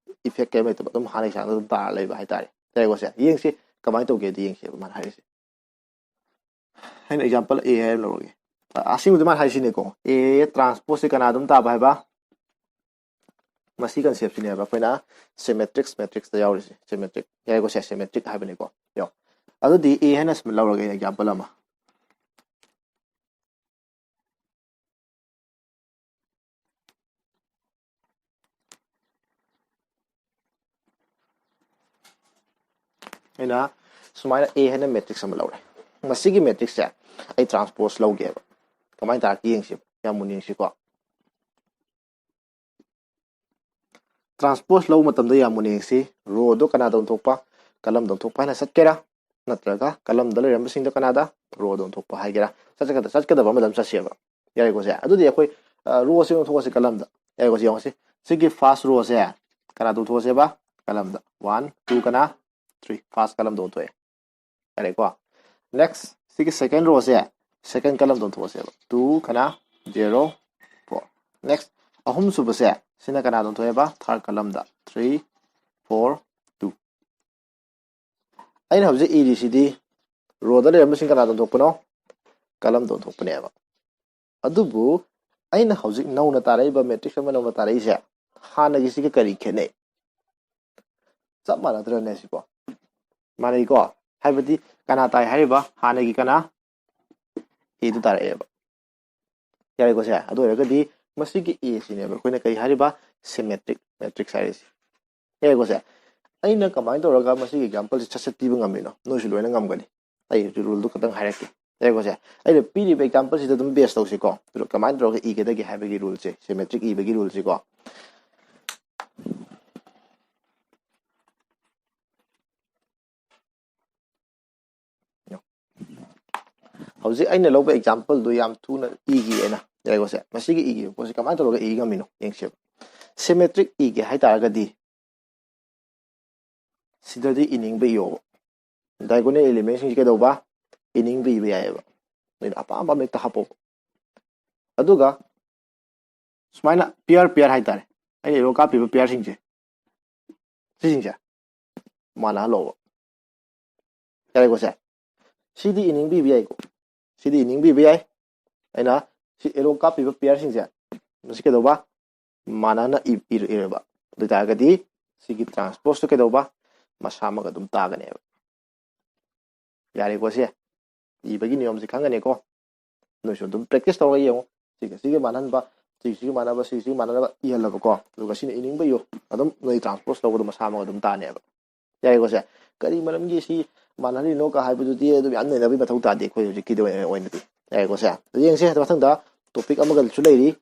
effect ꯀꯩꯝ ꯂꯩꯇꯕ, ꯑꯗꯨꯝ ꯍꯥꯟꯅꯒꯤ ꯆꯥꯡꯗ ꯑꯗꯨꯝ ꯇꯥꯔ ꯂꯩꯕ ꯍꯥꯏꯇꯥꯔꯦ, ꯌꯥꯏꯀꯣ? ꯁꯦ ꯌꯦꯡꯁꯤ ꯀꯃꯥꯏꯅ ꯇꯧꯒꯦꯗꯤ ꯌꯦꯡꯁꯦꯕ ꯃꯥꯅ ꯍꯥꯏꯔꯤꯁꯦ꯫ ꯑꯩꯅ example A ꯍꯥꯏꯅ ꯂꯧꯔꯒꯦ꯫ ꯑ, ꯑꯁꯦꯡꯕꯗꯤ ꯃꯥꯅ ꯍꯥꯏꯁꯤꯅꯦꯀꯣ, A transpose ꯁꯤ ꯀꯅꯥ ꯑꯗꯨꯝ ꯇꯥꯕ ꯍꯥꯏꯕ? ꯃꯁꯤ concept ꯁꯤꯅꯦꯕ ꯑꯩꯈꯣꯏꯅ symmetric matrix ꯇ ꯌꯥꯎꯔꯤꯁꯦ, symmetric, ꯌꯥꯏꯀꯣ? ꯁꯦ symmetric ꯍꯥꯏꯕꯅꯤꯀꯣ꯫ ꯌꯦꯡꯉꯣ, ꯑꯗꯨꯗꯤ A ꯍꯥꯏꯅ ꯁꯨꯝ ꯂꯧꯔꯒꯦ ꯑꯩꯅ example ꯑꯃ꯫ ꯑꯩꯅ ꯁꯨꯃꯥꯏꯅ A ꯍꯥꯏꯅ matrix ꯑꯃ ꯂꯧꯔꯦ꯫ ꯃꯁꯤꯒꯤ matrix ꯁꯦ ꯑꯩ transpose ꯂꯧꯒꯦꯕ꯫ ꯀꯃꯥꯏꯅ ꯇꯥꯔꯛꯀꯦ ꯌꯦꯡꯁꯤ, ꯌꯥꯝ ꯃꯨꯟꯅ ꯌꯦꯡꯁꯤꯀꯣ꯫ Transpose ꯂꯧꯕ ꯃꯇꯝꯗ ꯌꯥꯝ ꯃꯨꯟꯅ ꯌꯦꯡꯁꯤ, row ꯗꯣ ꯀꯅꯥꯗ ꯑꯣꯟꯊꯣꯛꯄ, column ꯗ ꯑꯣꯟꯊꯣꯛꯄ ꯍꯥꯏꯅ ꯆꯠꯀꯦꯔꯥ, ꯅꯠꯇ꯭ꯔꯒ column ꯗ ꯂꯩꯔꯝꯕꯁꯤꯡꯗꯣ ꯀꯅꯥꯗ, row ꯗ ꯑꯣꯟꯊꯣꯛꯄ ꯍꯥꯏꯒꯦꯔꯥ, ꯆꯠꯀꯗ-, ꯆꯠꯀꯗꯕ ꯑꯃꯗ ꯑꯗꯨꯝ ꯆꯠꯁꯦꯕ, ꯌꯥꯔꯦꯀꯣ? ꯁꯦ ꯑꯗꯨꯗꯤ ꯑꯩꯈꯣꯏ, ꯑ, row ꯁꯤ ꯑꯣꯟꯊꯣꯛꯑꯁꯤ column ꯗ, ꯌꯥꯏꯀꯣ, ꯁꯤ ꯌꯦꯡꯉꯣ, ꯁꯤ ꯁꯤꯒꯤ first row ꯁꯦ ꯀꯅꯥ ꯇꯣꯡꯊꯣꯛꯑꯁꯦꯕ? Column ꯗ꯫ One, two ꯀꯅꯥ? Three, first column ꯇꯣꯡꯊꯣꯛꯑꯦ꯫ ꯌꯥꯔꯦꯀꯣ? Next, ꯁꯤꯒꯤ second row ꯁꯦ, second column ꯇꯣꯡꯊꯣꯛꯑꯁꯦꯕ꯫ Two ꯀꯅꯥ? Zero, four꯫ Next, ꯑꯍꯨꯝ ꯁꯨꯕꯁꯦ, ꯁꯤꯅ ꯀꯅꯥ ꯇꯣꯡꯊꯣꯛꯑꯦꯕ? Third column ꯗ꯫ Three, four, two꯫ ꯑꯩꯅ ꯍꯧꯖꯤꯛ ꯏꯔꯤꯁꯤꯗꯤ row ꯗ ꯂꯩꯔꯝꯕꯁꯤꯡ ꯀꯅꯥ ꯇꯣꯡꯊꯣꯛꯄꯅꯣ? Column ꯇꯣꯡꯊꯣꯛꯄꯅꯦꯕ꯫ ꯑꯗꯨꯕꯨ ꯑꯩꯅ ꯍꯧꯖꯤꯛ ꯅꯧꯅ ꯇꯥꯔꯛꯏꯕ matrix ꯑꯃ ꯅꯧꯅ ꯇꯥꯔꯛꯏꯁꯦ, ꯍꯥꯟꯅꯒꯤꯁꯤꯒ ꯀꯔꯤ ꯈꯦꯠꯅꯩ? ꯆꯞ ꯃꯥꯟꯅꯗ꯭ꯔꯅꯦ ꯁꯤꯀꯣ? ꯃꯥꯟꯅꯩꯀꯣ? ꯍꯥꯏꯕꯗꯤ ꯀꯅꯥ ꯇꯥꯏ ꯍꯥꯏꯔꯤꯕ? ꯍꯥꯟꯅꯒꯤ ꯀꯅꯥ? A ꯗꯨ ꯇꯥꯔꯛꯑꯦꯕ꯫ ꯌꯥꯔꯦꯀꯣ ꯁꯦ? ꯑꯗꯨ ꯑꯣꯏꯔꯒꯗꯤ ꯃꯁꯤꯒꯤ A ꯁꯤꯅꯦꯕ ꯑꯩꯈꯣꯏꯅ ꯀꯔꯤ ꯍꯥꯏꯔꯤꯕ? Symmetric matrix ꯍꯥꯏꯔꯤꯁꯦ꯫ ꯌꯥꯔꯦꯀꯣ ꯁꯦ? ꯑꯩꯅ ꯀꯃꯥꯏꯅ ꯇꯧꯔꯒ ꯃꯁꯤꯒꯤ example ꯁꯦ ꯁꯠ ꯁꯠ ꯄꯤꯕ ꯉꯝꯃꯤꯅꯣ? ꯅꯣꯏꯁꯨ ꯂꯣꯏꯅ ꯉꯝꯒꯅꯤ꯫ ꯑꯩ ꯍꯧꯖꯤꯛ rule ꯗꯨ ꯈꯛꯇꯪ ꯍꯥꯏꯔꯛꯀꯦ꯫ ꯌꯥꯔꯦꯀꯣ ꯁꯦ? ꯑꯩꯅ ꯄꯤꯔꯤꯕ example ꯁꯤꯗ ꯑꯗꯨꯝ base ꯇꯧꯁꯤꯀꯣ꯫ ꯑꯗꯨꯒ ꯀꯃꯥꯏꯅ ꯇꯧꯔꯒ ꯏꯒꯗꯒꯦ ꯍꯥꯏꯕꯒꯤ rule ꯁꯦ, symmetric ꯏꯕꯒꯤ rule ꯁꯤꯀꯣ꯫ ꯍꯧꯖꯤꯛ ꯑꯩꯅ ꯂꯧꯕ example ꯗꯨ ꯌꯥꯝ ꯊꯨꯅ ꯏꯈꯤ ꯑꯩꯅ꯫ ꯌꯥꯔꯦꯀꯣ ꯁꯦ? ꯃꯁꯤꯒꯤ ꯏꯈꯤꯕ ꯄꯣꯠꯁꯤ ꯀꯃꯥꯏꯅ ꯇꯧꯔꯒ ꯏ ꯉꯝꯃꯤꯅꯣ? ꯌꯦꯡꯁꯦꯕ꯫ Symmetric ꯏꯒꯦ ꯍꯥꯏ ꯇꯥꯔꯒꯗꯤ ꯁꯤꯗꯗꯤ ꯏꯅꯤꯡꯕ ꯏꯌꯣꯕ꯫ Diagonal element ꯁꯤꯡꯁꯤ ꯀꯩꯗꯧꯕ? ꯏꯅꯤꯡꯕ ꯏꯕ ꯌꯥꯏꯑꯕ꯫ ꯅꯣꯏꯅ ꯑꯄꯥꯝꯕ ꯑꯃ ꯍꯦꯛꯇ ꯍꯥꯞꯄꯣꯕ꯫ ꯑꯗꯨꯒ ꯁꯨꯃꯥꯏꯅ pair pair ꯍꯥꯏꯇꯥꯔꯦ꯫ ꯑꯩꯅ arrow ꯀꯥꯞꯄꯤꯕ pair ꯁꯤꯡꯁꯦ, ꯁꯤꯁꯤꯡꯁꯦ ꯃꯥꯟꯅꯍꯜꯂꯣꯕ꯫ ꯌꯥꯔꯦꯀꯣ ꯁꯦ? ꯁꯤꯗꯤ ꯏꯅꯤꯡꯕ ꯏꯕ ꯌꯥꯏꯀꯣ꯫ ꯁꯤꯗꯤ ꯏꯅꯤꯡꯕ ꯏꯕ ꯌꯥꯏ꯫ ꯑꯩꯅ ꯁꯤ arrow ꯀꯥꯞꯄꯤꯕ pair ꯁꯤꯡꯁꯦ, ꯃꯁꯤ ꯀꯩꯗꯧꯕ? ꯃꯥꯟꯅꯅ ꯏ-, ꯏꯔ-, ꯏꯔꯕ꯫ ꯑꯗꯨ ꯑꯣꯏ ꯇꯥꯔꯒꯗꯤ ꯁꯤꯒꯤ transpose ꯇꯨ ꯀꯩꯗꯧꯕ? ꯃꯁꯥꯃꯛ ꯑꯗꯨꯝ ꯇꯥꯒꯅꯦꯕ꯫ ꯌꯥꯔꯦꯀꯣ ꯁꯦ? ꯏꯕꯒꯤ ꯅꯤꯌꯣꯝꯁꯦ ꯈꯪꯒꯅꯤꯀꯣ꯫ ꯅꯣꯏꯁꯨ ꯑꯗꯨꯝ practice ꯇꯧꯔꯒ ꯌꯦꯡꯉꯨ꯫ ꯁꯤꯒ ꯁꯤꯒ ꯃꯥꯟꯅꯍꯟꯕ, ꯁꯤꯒ ꯁꯤꯒ ꯃꯥꯟꯅꯕ, ꯁꯤꯒ ꯁꯤꯒ ꯃꯥꯟꯅꯅꯕ ꯏꯍꯜꯂꯕꯀꯣ꯫ ꯑꯗꯨꯒ ꯁꯤꯅ ꯏꯅꯤꯡꯕ ꯏꯌꯨ꯫ ꯑꯗꯨꯝ ꯅꯣꯏ transpose ꯇꯧꯕꯗꯣ ꯃꯁꯥꯃꯛ ꯑꯗꯨꯝ ꯇꯥꯅꯦꯕ꯫ ꯌꯥꯔꯦꯀꯣ ꯁꯦ? ꯀꯔꯤ ꯃꯔꯝꯒꯤ ꯁꯤ ꯃꯥꯟꯅꯍꯜꯂꯤꯅꯣ ꯀ ꯍꯥꯏꯕꯗꯨꯗꯤ ꯑꯗꯨꯝ ꯌꯥꯝ ꯅꯩꯅꯕꯒꯤ ꯃꯊꯧ ꯇꯥꯗꯦ ꯑꯩꯈꯣꯏ ꯍꯧꯖꯤꯛꯀꯤꯗ ꯑꯣꯏꯅ, ꯑꯣꯏꯅꯗꯤ꯫ ꯌꯥꯔꯦꯀꯣ ꯁꯦ? ꯑꯗꯨ ꯌꯦꯡꯁꯦ꯫ ꯑꯗꯨ ꯃꯊꯪꯗ topic ꯑꯃꯒꯁꯨ ꯂꯩꯔꯤ꯫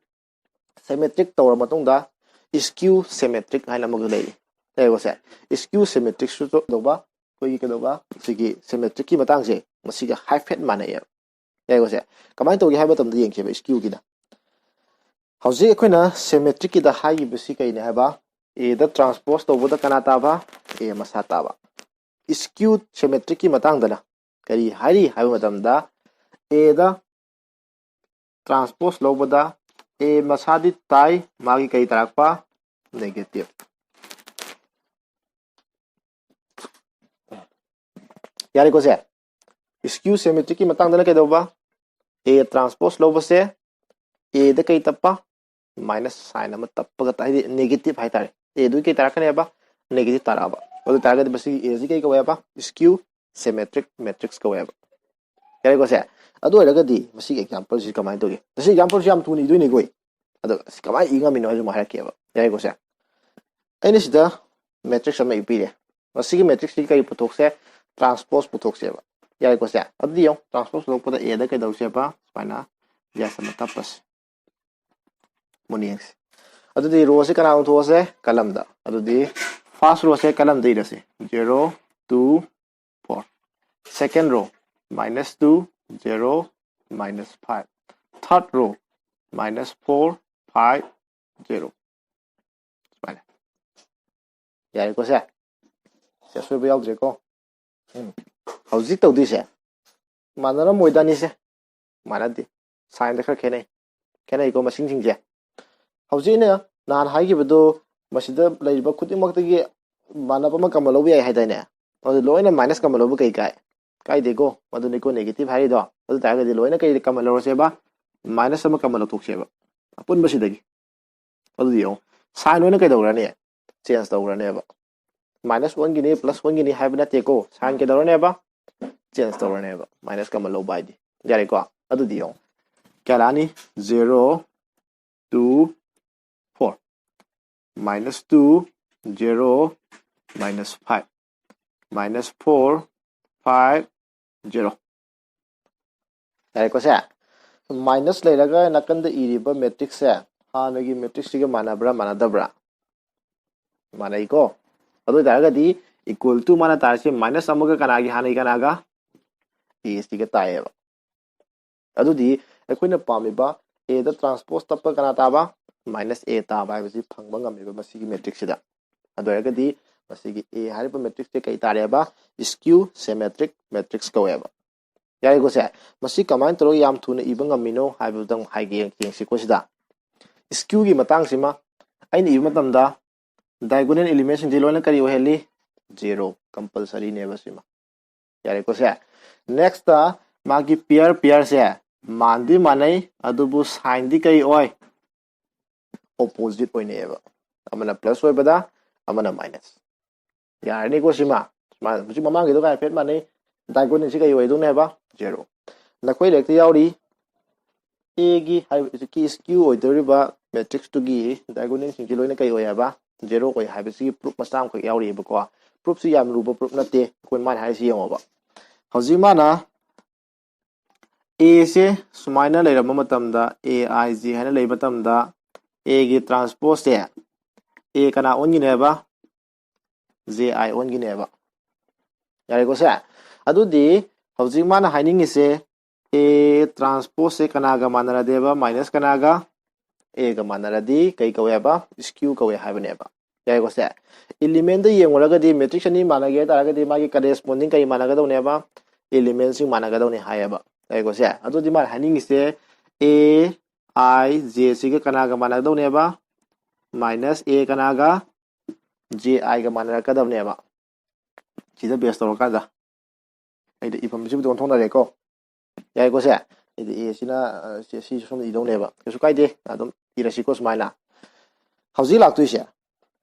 Symmetric ꯇꯧꯔ ꯃꯇꯨꯡꯗ skew symmetric ꯍꯥꯏꯅ ꯑꯃꯒ ꯂꯩꯔꯤ꯫ ꯌꯥꯔꯦꯀꯣ ꯁꯦ? Skew symmetric ꯁꯨ ꯀꯩꯗꯧꯕ? ꯑꯩꯈꯣꯏꯒꯤ ꯀꯩꯗꯧꯕ? ꯁꯤꯒꯤ symmetric ꯀꯤ ꯃꯇꯥꯡꯁꯦ ꯃꯁꯤꯒ ꯍꯥꯏꯐꯦꯠ ꯃꯥꯟꯅꯩꯌꯦꯕ꯫ ꯌꯥꯔꯦꯀꯣ ꯁꯦ? ꯀꯃꯥꯏꯅ ꯇꯧꯒꯦ ꯍꯥꯏꯕ ꯃꯇꯝꯗ ꯌꯦꯡꯁꯦꯕ skew ꯒꯤꯅ꯫ ꯍꯧꯖꯤꯛ ꯑꯩꯈꯣꯏꯅ ꯁꯤꯃꯦꯇ꯭ꯔꯤꯛꯀꯤꯗ ꯍꯥꯏꯈꯤꯕꯁꯤ ꯀꯩꯅꯦ ꯍꯥꯏꯕ? ꯑꯦꯗ ꯇ꯭ꯔꯥꯟꯁꯄꯣꯁ ꯇꯧꯕꯗ ꯀꯅꯥ ꯇꯥꯕ? ꯑꯦ ꯃꯁꯥ ꯇꯥꯕ꯫ ꯁ꯭ꯀ꯭ꯌꯨ ꯁꯤꯃꯦꯇ꯭ꯔꯤꯛꯀꯤ ꯃꯇꯥꯡꯗꯅ ꯀꯔꯤ ꯍꯥꯏꯔꯤ ꯍꯥꯏꯕ ꯃꯇꯝꯗ, ꯑꯦꯗ ꯇ꯭ꯔꯥꯟꯁꯄꯣꯁ ꯂꯧꯕꯗ ꯑꯦ ꯃꯁꯥꯗꯤ ꯇꯥꯏ, ꯃꯥꯒꯤ ꯀꯔꯤ ꯇꯥꯔꯛꯄ? ꯅꯦꯒꯦꯇꯤꯚ꯫ ꯌꯥꯔꯦꯀꯣ ꯁꯦ? ꯁ꯭ꯀ꯭ꯌꯨ ꯁꯤꯃꯦꯇ꯭ꯔꯤꯛꯀꯤ ꯃꯇꯥꯡꯗꯅ ꯀꯩꯗꯧꯕ? ꯑꯦ ꯇ꯭ꯔꯥꯟꯁꯄꯣꯁ ꯂꯧꯕꯁꯦ ꯑꯦꯗ ꯀꯩ ꯇꯞꯄ? ꯃꯥꯏꯅꯁ ꯁꯥꯏꯟ ꯑꯃ ꯇꯞꯄꯒ ꯇ-, ꯍꯥꯏꯗꯤ ꯅꯦꯒꯦꯇꯤꯚ ꯍꯥꯏꯇꯥꯔꯦ꯫ ꯑꯦꯗꯨꯒꯤ ꯀꯩ ꯇꯥꯔꯛꯀꯅꯦꯕ? ꯅꯦꯒꯦꯇꯤꯚ ꯇꯥꯔꯛꯑꯕ꯫ ꯑꯗꯨ ꯑꯣꯏ ꯇꯥꯔꯒꯗꯤ ꯃꯁꯤꯒꯤ ꯑꯦꯁꯤ ꯀꯩ ꯀꯧꯋꯦꯕ? ꯁ꯭ꯀ꯭ꯌꯨ ꯁꯤꯃꯦꯇ꯭ꯔꯤꯛ ꯃꯦꯇ꯭ꯔꯤꯛꯁ ꯀꯧꯋꯦꯕ꯫ ꯌꯥꯔꯦꯀꯣ ꯁꯦ? ꯑꯗꯨ ꯑꯣꯏꯔꯒꯗꯤ ꯃꯁꯤꯒꯤ ꯑꯦꯛꯖꯥꯝꯄꯜꯁꯤ ꯀꯃꯥꯏꯅ ꯇꯧꯒꯦ? ꯃꯁꯤ ꯑꯦꯛꯖꯥꯝꯄꯜꯁꯤ ꯌꯥꯝ ꯊꯨꯅ ꯏꯗꯣꯏꯅꯦꯀꯣ ꯑꯩ꯫ ꯑꯗꯣ ꯑꯁ, ꯀꯃꯥꯏꯅ ꯏ ꯉꯝꯃꯤꯅꯣ ꯍꯥꯏꯁꯨ ꯑꯃꯨꯛ ꯍꯥꯏꯔꯛꯀꯦꯕ꯫ ꯌꯥꯔꯦꯀꯣ ꯁꯦ? ꯑꯩꯅ ꯁꯤꯗ ꯃꯦꯇ꯭ꯔꯤꯛꯁ ꯑꯃ ꯏꯕꯤꯔꯦ꯫ ꯃꯁꯤꯒꯤ ꯃꯦꯇ꯭ꯔꯤꯛꯁꯁꯤ ꯀꯔꯤ ꯄꯨꯊꯣꯛꯁꯦ? ꯇ꯭ꯔꯥꯟꯁꯄꯣꯁ ꯄꯨꯊꯣꯛꯁꯦꯕ꯫ ꯌꯥꯔꯦꯀꯣ ꯁꯦ? ꯑꯗꯨꯗꯤ ꯌꯦꯡꯉꯨ, ꯇ꯭ꯔꯥꯟꯁꯄꯣꯁ ꯄꯨꯊꯣꯛꯄꯗ ꯑꯦꯗ ꯀꯩꯗꯧꯁꯦꯕ? ꯁꯨꯃꯥꯏꯅ ꯗꯦꯁ ꯑꯃ ꯇꯞꯄꯁꯦ꯫ ꯃꯨꯟꯅ ꯌꯦꯡꯁꯤ꯫ ꯑꯗꯨꯗꯤ ꯔꯣꯁꯦ ꯀꯅꯥ ꯑꯣꯟꯊꯣꯛꯑꯁꯦ? ꯀꯂꯝꯗ꯫ ꯑꯗꯨꯗꯤ first ꯔꯣꯁꯦ ꯀꯂꯝꯗ ꯏꯔꯁꯦ꯫ Zero, two, four. Second row, minus two, zero, minus five. Third row, minus four, five, zero. ꯁꯨꯃꯥꯏꯅ꯫ ꯌꯥꯔꯦꯀꯣ ꯁꯦ? ꯁꯦ, ꯑꯁꯣꯏꯕ ꯌꯥꯎꯗ꯭ꯔꯦꯀꯣ? ꯎꯝ꯫ ꯍꯧꯖꯤꯛ ꯇꯧꯗꯣꯏꯁꯦ ꯃꯥꯟꯅꯔꯝꯃꯣꯏꯗꯅꯤꯁꯦ꯫ ꯃꯥꯟꯅꯗꯦ꯫ ꯁꯥꯏꯟꯗ ꯈꯔ ꯈꯦꯠꯅꯩ꯫ ꯈꯦꯠꯅꯩꯀꯣ ꯃꯁꯤꯡꯁꯤꯡꯁꯦ꯫ ꯍꯧꯖꯤꯛ ꯑꯩꯅ ꯅꯍꯥꯟ ꯍꯥꯏꯈꯤꯕꯗꯣ, ꯃꯁꯤꯗ ꯂꯩꯔꯤꯕ ꯈꯨꯗꯤꯡꯃꯛꯇꯒꯤ ꯃꯥꯟꯅꯕ ꯑꯃ ꯀꯃꯟ ꯂꯧꯕ ꯌꯥꯏ ꯍꯥꯏꯗꯥꯏꯅꯦ? ꯑꯗꯨ ꯂꯣꯏꯅ ꯃꯥꯏꯅꯁ ꯀꯃꯟ ꯂꯧꯕ ꯀꯩ ꯀꯥꯏ? ꯀꯥꯏꯗꯦꯀꯣ꯫ ꯃꯗꯨꯅꯤꯀꯣ ꯅꯦꯒꯦꯇꯤꯚ ꯍꯥꯏꯔꯤꯗꯣ꯫ ꯑꯗꯨ ꯇꯥꯔꯒꯗꯤ ꯂꯣꯏꯅ ꯀꯩ ꯀꯃꯟ ꯂꯧꯔꯁꯦꯕ? ꯃꯥꯏꯅꯁ ꯑꯃ ꯀꯃꯟ ꯂꯧꯊꯣꯛꯁꯦꯕ ꯑꯄꯨꯟꯕꯁꯤꯗꯒꯤ꯫ ꯑꯗꯨꯗꯤ ꯌꯦꯡꯉꯣ, ꯁꯥꯏꯟ ꯂꯣꯏꯅ ꯀꯩꯗꯧꯔꯅꯤ? ꯆꯦꯟꯖ ꯇꯧꯈ꯭ꯔꯅꯦꯕ꯫ ꯃꯥꯏꯅꯁ ꯋꯥꯟꯒꯤꯅꯤ, ꯄ꯭ꯂꯁ ꯋꯥꯟꯒꯤꯅꯤ ꯍꯥꯏꯕ ꯅꯠꯇꯦꯀꯣ꯫ ꯁꯥꯏꯟ ꯀꯩꯗꯧꯔꯅꯦꯕ? ꯆꯦꯟꯖ ꯇꯧꯔꯅꯦꯕ꯫ ꯃꯥꯏꯅꯁ ꯀꯃꯟ ꯂꯧꯕ ꯍꯥꯏꯗꯤ꯫ ꯌꯥꯔꯦꯀꯣ? ꯑꯗꯨꯗꯤ ꯌꯦꯡꯉꯣ, ꯀꯌꯥ ꯂꯥꯛꯑꯅꯤ? Zero, two, four. Minus two, zero, minus five. Minus four, five, zero. ꯌꯥꯔꯦꯀꯣ ꯁꯦ? ꯃꯥꯏꯅꯁ ꯂꯩꯔꯒ ꯅꯥꯀꯟꯗ ꯏꯔꯤꯕ ꯃꯦꯇ꯭ꯔꯤꯛꯁꯁꯦ ꯍꯥꯟꯅꯒꯤ ꯃꯦꯇ꯭ꯔꯤꯛꯁꯁꯤꯒ ꯃꯥꯟꯅꯕ꯭ꯔꯥ ꯃꯥꯟꯅꯗꯕ꯭ꯔꯥ? ꯃꯥꯟꯅꯩꯀꯣ꯫ ꯑꯗꯨ ꯑꯣꯏ ꯇꯥꯔꯒꯗꯤ equal to ꯃꯥꯅ ꯇꯥꯔꯤꯁꯦ ꯃꯥꯏꯅꯁ ꯑꯃꯒ ꯀꯅꯥꯒꯤ ꯍꯥꯟꯅꯒꯤ ꯀꯅꯥꯒ? ꯑꯦꯁꯤꯒ ꯇꯥꯏꯌꯦꯕ꯫ ꯑꯗꯨꯗꯤ ꯑꯩꯈꯣꯏꯅ ꯄꯥꯝꯃꯤꯕ ꯑꯦꯗ ꯇ꯭ꯔꯥꯟꯁꯄꯣꯖ ꯇꯞꯄ ꯀꯅꯥ ꯇꯥꯕ? ꯃꯥꯏꯅꯁ ꯑꯦ ꯇꯥꯕ ꯍꯥꯏꯕꯁꯤ ꯐꯪꯕ ꯉꯝꯃꯦꯕ ꯃꯁꯤꯒꯤ ꯃꯦꯇ꯭ꯔꯤꯛꯁꯤꯗ꯫ ꯑꯗꯨ ꯑꯣꯏꯔꯒꯗꯤ ꯃꯁꯤꯒꯤ ꯑꯦ ꯍꯥꯏꯔꯤꯕ ꯃꯦꯇ꯭ꯔꯤꯛꯁꯁꯦ ꯀꯩ ꯇꯥꯔꯦꯕ? ꯁ꯭ꯀ꯭ꯌꯨ ꯁꯤꯃꯦꯇ꯭ꯔꯤꯛ ꯃꯦꯇ꯭ꯔꯤꯛꯁ ꯀꯧꯋꯦꯕ꯫ ꯌꯥꯔꯦꯀꯣ ꯁꯦ? ꯃꯁꯤ ꯀꯃꯥꯏꯅ ꯇꯧꯔꯒ ꯌꯥꯝ ꯊꯨꯅ ꯏꯕ ꯉꯝꯃꯤꯅꯣ ꯍꯥꯏꯕꯗꯨꯗꯪ ꯍꯥꯏꯒꯦ, ꯌꯦꯡꯁꯤꯀꯣ ꯁꯤꯗ꯫ ꯁ꯭ꯀ꯭ꯌꯨꯒꯤ ꯃꯇꯥꯡꯁꯤꯃ ꯑꯩꯅ ꯏꯕ ꯃꯇꯝꯗ ꯗꯥꯏꯒꯣꯅꯦꯜ ꯏꯂꯤꯃꯦꯟꯁꯤꯡꯁꯦ ꯂꯣꯏꯅ ꯀꯔꯤ ꯑꯣꯏꯍꯜꯂꯤ? ꯖꯦꯔꯣ ꯀꯝꯄꯜꯁꯔꯤꯅꯦꯕ ꯁꯤꯃ꯫ ꯌꯥꯔꯦꯀꯣ ꯁꯦ? ꯅꯦꯛꯁꯇ ꯃꯥꯒꯤ ꯄꯤꯌꯔ, ꯄꯤꯌꯔꯁꯦ ꯃꯥꯟꯗꯤ ꯃꯥꯟꯅꯩ, ꯑꯗꯨꯕꯨ ꯁꯥꯏꯟꯗꯤ ꯀꯔꯤ ꯑꯣꯏ? ꯑꯣꯄꯣꯖꯤꯠ ꯑꯣꯏꯅꯩꯑꯕ꯫ ꯑꯃꯅ ꯄ꯭ꯂꯁ ꯑꯣꯏꯕꯗ, ꯑꯃꯅ ꯃꯥꯏꯅꯁ꯫ ꯌꯥꯔꯅꯤꯀꯣ ꯁꯤꯃ? ꯁꯨꯃꯥꯏꯅ ꯍꯧꯖꯤꯛ ꯃꯃꯥꯡꯒꯤꯗꯨꯒ ꯍꯥꯏꯐꯦꯠ ꯃꯥꯟꯅꯩ꯫ ꯗꯥꯏꯒꯣꯅꯦꯜꯁꯤ ꯀꯩ ꯑꯣꯏꯗꯧꯅꯦ ꯍꯥꯏꯕ? ꯖꯦꯔꯣ꯫ ꯅꯈꯣꯏ ꯂꯥꯏꯔꯤꯛꯇ ꯌꯥꯎꯔꯤ, ꯑꯦꯒꯤ ꯍꯥꯏꯕ ꯍꯧꯖꯤꯛꯀꯤ ꯁ꯭ꯀ꯭ꯌꯨ ꯑꯣꯏꯗꯧꯔꯤꯕ ꯃꯦꯇ꯭ꯔꯤꯛꯁꯇꯨꯒꯤ ꯗꯥꯏꯒꯣꯅꯦꯜꯁꯤꯡꯁꯤ ꯂꯣꯏꯅ ꯀꯩ ꯑꯣꯏ ꯍꯥꯏꯕ? ꯖꯦꯔꯣ ꯑꯣꯏ ꯍꯥꯏꯕꯁꯤꯒꯤ ꯄ꯭ꯔꯨꯞ ꯃꯆꯥ ꯑꯃꯈꯛ ꯌꯥꯎꯔꯤꯑꯕꯀꯣ꯫ ꯄ꯭ꯔꯨꯞꯁꯤ ꯌꯥꯝ ꯂꯨꯕ ꯄ꯭ꯔꯨꯞ ꯅꯠꯇꯦ꯫ ꯑꯩꯈꯣꯏ ꯃꯥꯅ ꯍꯥꯏꯔꯤꯁꯤ ꯌꯦꯡꯉꯣꯕ꯫ ꯍꯧꯖꯤꯛ ꯃꯥꯅ ꯑꯦꯁꯦ ꯁꯨꯃꯥꯏꯅ ꯂꯩꯔꯝꯕ ꯃꯇꯝꯗ, ꯑꯦ ꯑꯥꯏ ꯖꯦ ꯍꯥꯏꯅ ꯂꯩꯕ ꯃꯇꯝꯗ, ꯑꯦꯒꯤ ꯇ꯭ꯔꯥꯟꯁꯄꯣꯖꯁꯦ ꯑꯦ ꯀꯅꯥ ꯑꯣꯟꯈꯤꯅꯦꯕ? ꯖꯦ ꯑꯥꯏ ꯑꯣꯟꯈꯤꯅꯦꯕ꯫ ꯌꯥꯔꯦꯀꯣ ꯁꯦ? ꯑꯗꯨꯗꯤ ꯍꯧꯖꯤꯛ ꯃꯥꯅ ꯍꯥꯏꯅꯤꯡꯉꯤꯁꯦ, ꯑꯦ ꯇ꯭ꯔꯥꯟꯁꯄꯣꯖꯁꯦ ꯀꯅꯥꯒ ꯃꯥꯟꯅꯔꯗꯦꯕ? ꯃꯥꯏꯅꯁ ꯀꯅꯥꯒ? ꯑꯦꯒ ꯃꯥꯟꯅꯔꯗꯤ ꯀꯩ ꯀꯧꯋꯦ ꯍꯥꯏꯕ? ꯁ꯭ꯀ꯭ꯌꯨ ꯀꯧꯋꯦ ꯍꯥꯏꯕꯅꯦꯕ꯫ ꯌꯥꯔꯦꯀꯣ ꯁꯦ? ꯏꯂꯤꯃꯦꯟꯗ ꯌꯦꯡꯉꯨꯔꯒꯗꯤ ꯃꯦꯇ꯭ꯔꯤꯛꯁ ꯑꯅꯤ ꯃꯥꯟꯅꯒꯦ ꯍꯥꯏ ꯇꯥꯔꯒꯗꯤ ꯃꯥꯒꯤ ꯀꯔꯦꯁꯄꯣꯟꯗꯤꯡ ꯀꯔꯤ ꯃꯥꯟꯅꯒꯗꯧꯅꯦꯕ? ꯏꯂꯤꯃꯦꯟꯁꯤꯡ ꯃꯥꯟꯅꯒꯗꯧꯅꯦ ꯍꯥꯏꯌꯦꯕ꯫ ꯌꯥꯔꯦꯀꯣ ꯁꯦ? ꯑꯗꯨꯗꯤ ꯃꯥꯅ ꯍꯥꯏꯅꯤꯡꯉꯤꯁꯦ, ꯑꯦ ꯑꯥꯏ ꯖꯦ ꯁꯤꯒ ꯀꯅꯥꯒ ꯃꯥꯟꯅꯒꯗꯧꯅꯦꯕ? ꯃꯥꯏꯅꯁ ꯑꯦ ꯀꯅꯥꯒ? ꯖꯦ ꯑꯥꯏꯒ ꯃꯥꯟꯅꯔꯛꯀꯗꯕꯅꯦꯕ꯫ ꯁꯤꯗ ꯕꯦꯁ ꯇꯧꯔꯀꯥꯟꯗ ꯑꯩꯗꯤ ꯏꯐꯝꯁꯤꯕꯨꯗꯤ ꯑꯣꯟꯊꯣꯛꯅꯔꯦꯀꯣ꯫ ꯌꯥꯏꯀꯣ ꯁꯦ? ꯑꯩꯗꯤ ꯑꯦ ꯁꯤꯅ, ꯑ, ꯁꯤ, ꯁꯤ ꯁꯣꯝꯗ ꯏꯗꯧꯅꯦꯕ꯫ ꯀꯩꯁꯨ ꯀꯥꯏꯗꯦ, ꯑꯗꯨꯝ ꯏꯔꯁꯤꯀꯣ ꯁꯨꯃꯥꯏꯅ꯫ ꯍꯧꯖꯤꯛ ꯂꯥꯛꯇꯣꯏꯁꯦ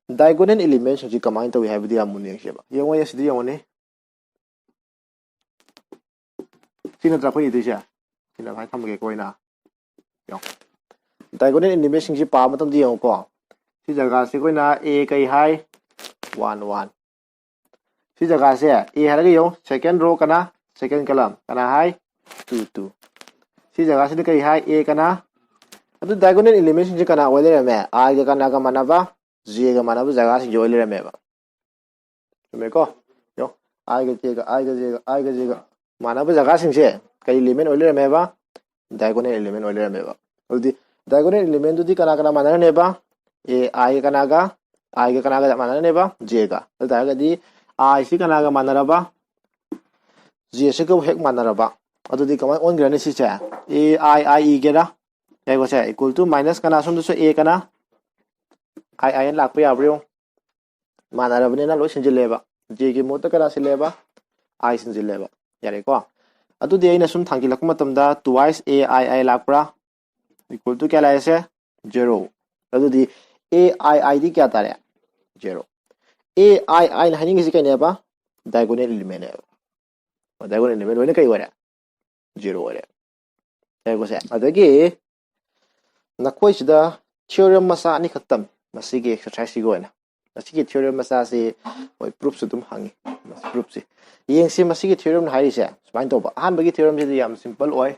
ꯗꯥꯏꯒꯣꯅꯦꯜ ꯏꯂꯤꯃꯦꯟꯁꯤꯡꯁꯤ ꯀꯃꯥꯏꯅ ꯇꯧꯏ ꯍꯥꯏꯕꯗꯤ ꯌꯥꯝ ꯃꯨꯟꯅ ꯌꯦꯡꯁꯦꯕ꯫ ꯌꯦꯡꯉꯣ, ꯑꯦ ꯁꯤꯗ ꯌꯦꯡꯉꯣꯅꯦ꯫ ꯁꯤ ꯅꯠꯇ꯭ꯔꯥ ꯑꯩꯈꯣꯏ ꯏꯗꯣꯏꯁꯦ? ꯁꯤꯅ ꯁꯨꯃꯥꯏꯅ ꯊꯝꯃꯒꯦꯀꯣ ꯑꯩꯅ꯫ ꯌꯦꯡꯉꯣ꯫ ꯗꯥꯏꯒꯣꯅꯦꯜ ꯏꯂꯤꯃꯦꯟꯁꯤꯡꯁꯤ ꯄꯥꯕ ꯃꯇꯝꯗ ꯌꯦꯡꯉꯨꯀꯣ꯫ ꯁꯤ ꯖꯒꯥꯁꯤ ꯑꯩꯈꯣꯏꯅ ꯑꯦ ꯀꯩ ꯍꯥꯏ? One, one. ꯁꯤ ꯖꯒꯥꯁꯦ ꯑꯦ ꯍꯥꯏꯔꯒ ꯌꯦꯡꯉꯨ, ꯁꯦꯀꯦꯟ ꯔꯣ ꯀꯅꯥ? ꯁꯦꯀꯦꯟ ꯀꯂꯝ ꯀꯅꯥ ꯍꯥꯏ? Two, two. ꯁꯤ ꯖꯒꯥꯁꯤꯗ ꯀꯔꯤ ꯍꯥꯏ? ꯑꯦ ꯀꯅꯥ? ꯑꯗꯨ ꯗꯥꯏꯒꯣꯅꯦꯜ ꯏꯂꯤꯃꯦꯟꯁꯤꯡꯁꯦ ꯀꯅꯥ ꯑꯣꯏ ꯂꯩꯔꯝꯃꯦ? ꯑꯥꯏꯒ ꯀꯅꯥꯒ ꯃꯥꯟꯅꯕ? ꯖꯦꯒ ꯃꯥꯟꯅꯕ ꯖꯒꯥꯁꯤꯡꯁꯦ ꯑꯣꯏ ꯂꯩꯔꯝꯃꯦꯕ꯫ ꯆꯨꯝꯃꯦꯀꯣ? ꯌꯦꯡꯉꯣ, ꯑꯥꯏꯒ ꯀꯦꯒ, ꯑꯥꯏꯒ ꯖꯦꯒ, ꯑꯥꯏꯒ ꯖꯦꯒ ꯃꯥꯟꯅꯕ ꯖꯒꯥꯁꯤꯡꯁꯦ ꯀꯔꯤ ꯏꯂꯤꯃꯦꯟ ꯑꯣꯏ ꯂꯩꯔꯝꯃꯦꯕ? ꯗꯥꯏꯒꯣꯅꯦꯜ ꯏꯂꯤꯃꯦꯟ ꯑꯣꯏ ꯂꯩꯔꯝꯃꯦꯕ꯫ ꯑꯗꯨꯗꯤ diagonal elementꯗꯨꯗꯤ ꯀꯅꯥ ꯀꯅꯥ ꯃꯥꯟꯅꯔꯅꯦꯕ? A I ꯀꯅꯥꯒ? I ꯒ ꯀꯅꯥꯒ ꯃꯥꯟꯅꯔꯅꯦꯕ? J ꯒ꯫ ꯑꯗꯨ ꯇꯥꯔꯒꯗꯤ I ꯁꯤ ꯀꯅꯥꯒ ꯃꯥꯟꯅꯔꯕ? J ꯁꯤꯒ ꯍꯦꯛ ꯃꯥꯟꯅꯔꯕ꯫ ꯑꯗꯨꯗꯤ ꯀꯃꯥꯏꯅ ꯑꯣꯟꯈ꯭ꯔꯅꯤ ꯁꯤꯁꯦ? A I I ꯏꯒꯦꯔꯥ? ꯌꯥꯏꯀꯣ ꯁꯦ, equal to minus ꯀꯅꯥ ꯁꯣꯝꯗꯁꯨ A ꯀꯅꯥ? I I ꯂꯥꯛꯄ ꯌꯥꯕ꯭ꯔꯥ ꯌꯦꯡꯉꯨ꯫ ꯃꯥꯟꯅꯔꯕꯅꯤꯅ ꯂꯣꯏ ꯁꯤꯟꯖꯤꯜꯂꯦꯕ꯫ J ꯒꯤ ꯃꯍꯨꯠꯇ ꯀꯅꯥ ꯁꯤꯜꯂꯦꯕ? I ꯁꯤꯟꯖꯤꯜꯂꯦꯕ꯫ ꯌꯥꯔꯦꯀꯣ? ꯑꯗꯨꯗꯤ ꯑꯩꯅ ꯁꯨꯝ ꯊꯥꯡꯖꯤꯜꯂꯛꯄ ꯃꯇꯝꯗ twice A I I ꯂꯥꯛꯄ꯭ꯔꯥ? Equal to ꯀꯌꯥ ꯂꯥꯛꯑꯦꯁꯦ? Zero꯫ ꯑꯗꯨꯗꯤ A I I ꯗꯤ ꯀꯌꯥ ꯇꯥꯔꯦ? Zero꯫ A I I ꯅ ꯍꯥꯏꯅꯤꯡꯉꯤꯁꯤ ꯀꯩꯅꯦꯕ? Diagonal elementꯅꯦꯕ꯫ Diagonal element ꯂꯣꯏꯅ ꯀꯩ ꯑꯣꯏꯔꯦ? Zero ꯑꯣꯏꯔꯦ꯫ ꯌꯥꯏꯀꯣ ꯁꯦ? ꯑꯗꯒꯤ ꯅꯈꯣꯏꯁꯤꯗ theorem ꯃꯆꯥ ꯑꯅꯤꯈꯛ ꯇꯝ, ꯃꯁꯤꯒꯤ exerciseꯁꯤꯒꯤ ꯑꯣꯏꯅ꯫ ꯃꯁꯤꯒꯤ theorem ꯃꯆꯥꯁꯤ ꯍꯣꯏ proofꯁꯨ ꯑꯗꯨꯝ ꯍꯪꯉꯤ꯫ Proofꯁꯤ ꯌꯦꯡꯁꯤ꯫ ꯃꯁꯤꯒꯤ theoremꯅ ꯍꯥꯏꯔꯤꯁꯦ ꯁꯨꯃꯥꯏꯅ ꯇꯧꯕ꯫ ꯑꯍꯥꯟꯕꯒꯤ theoremꯁꯤꯗꯤ ꯌꯥꯝ simple ꯑꯣꯏ꯫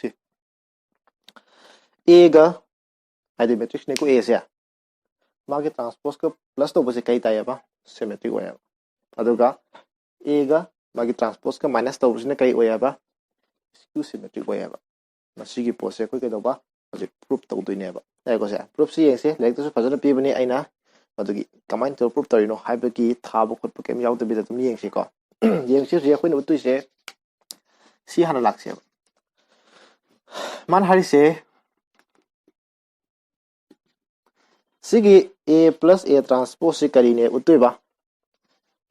ꯁꯤ Aꯒ, ꯍꯥꯏꯗꯤ matrixꯅꯤꯀꯣ Aꯁꯦ, ꯃꯥꯒꯤ transposeꯀ plus ꯇꯧꯕꯁꯦ ꯀꯩ ꯇꯥꯏꯌꯦꯕ? Symmetric ꯑꯣꯏꯌꯦꯕ꯫ ꯑꯗꯨꯒ Aꯒ ꯃꯥꯒꯤ transposeꯀ minus ꯇꯧꯕꯁꯤꯅ ꯀꯩ ꯑꯣꯏꯌꯦꯕ? Skew symmetric ꯑꯣꯏꯌꯦꯕ꯫ ꯃꯁꯤꯒꯤ ꯄꯣꯠꯁꯦ ꯑꯩꯈꯣꯏ ꯀꯩꯗꯧꯕ? ꯍꯧꯖꯤꯛ proof ꯇꯧꯗꯣꯏꯅꯦꯕ꯫ ꯌꯥꯏꯀꯣ ꯁꯦ? Proofꯁꯤ ꯌꯦꯡꯁꯦ꯫ ꯂꯥꯏꯔꯤꯛꯇꯁꯨ ꯐꯖꯅ ꯄꯤꯕꯅꯤ꯫ ꯑꯩꯅ ꯃꯗꯨꯒꯤ ꯀꯃꯥꯏꯅ ꯇꯧꯔ proof ꯇꯧꯔꯤꯅꯣ ꯍꯥꯏꯕꯒꯤ ꯊꯥꯕ ꯈꯣꯠꯄ ꯀꯩꯝ ꯌꯥꯎꯗꯕꯤꯗ ꯑꯗꯨꯝ ꯌꯦꯡꯁꯤꯀꯣ꯫ ꯌꯦꯡꯁꯤ꯫ ꯍꯧꯖꯤꯛ ꯑꯩꯈꯣꯏꯅ ꯎꯠꯇꯣꯏꯁꯦ ꯁꯤ ꯍꯥꯟꯅ ꯂꯥꯛꯁꯦꯕ꯫ ꯃꯥꯅ ꯍꯥꯏꯔꯤꯁꯦ ꯁꯤꯒꯤ A plus A transposeꯁꯤ ꯀꯔꯤꯅꯦ ꯎꯠꯇꯣꯏꯕ?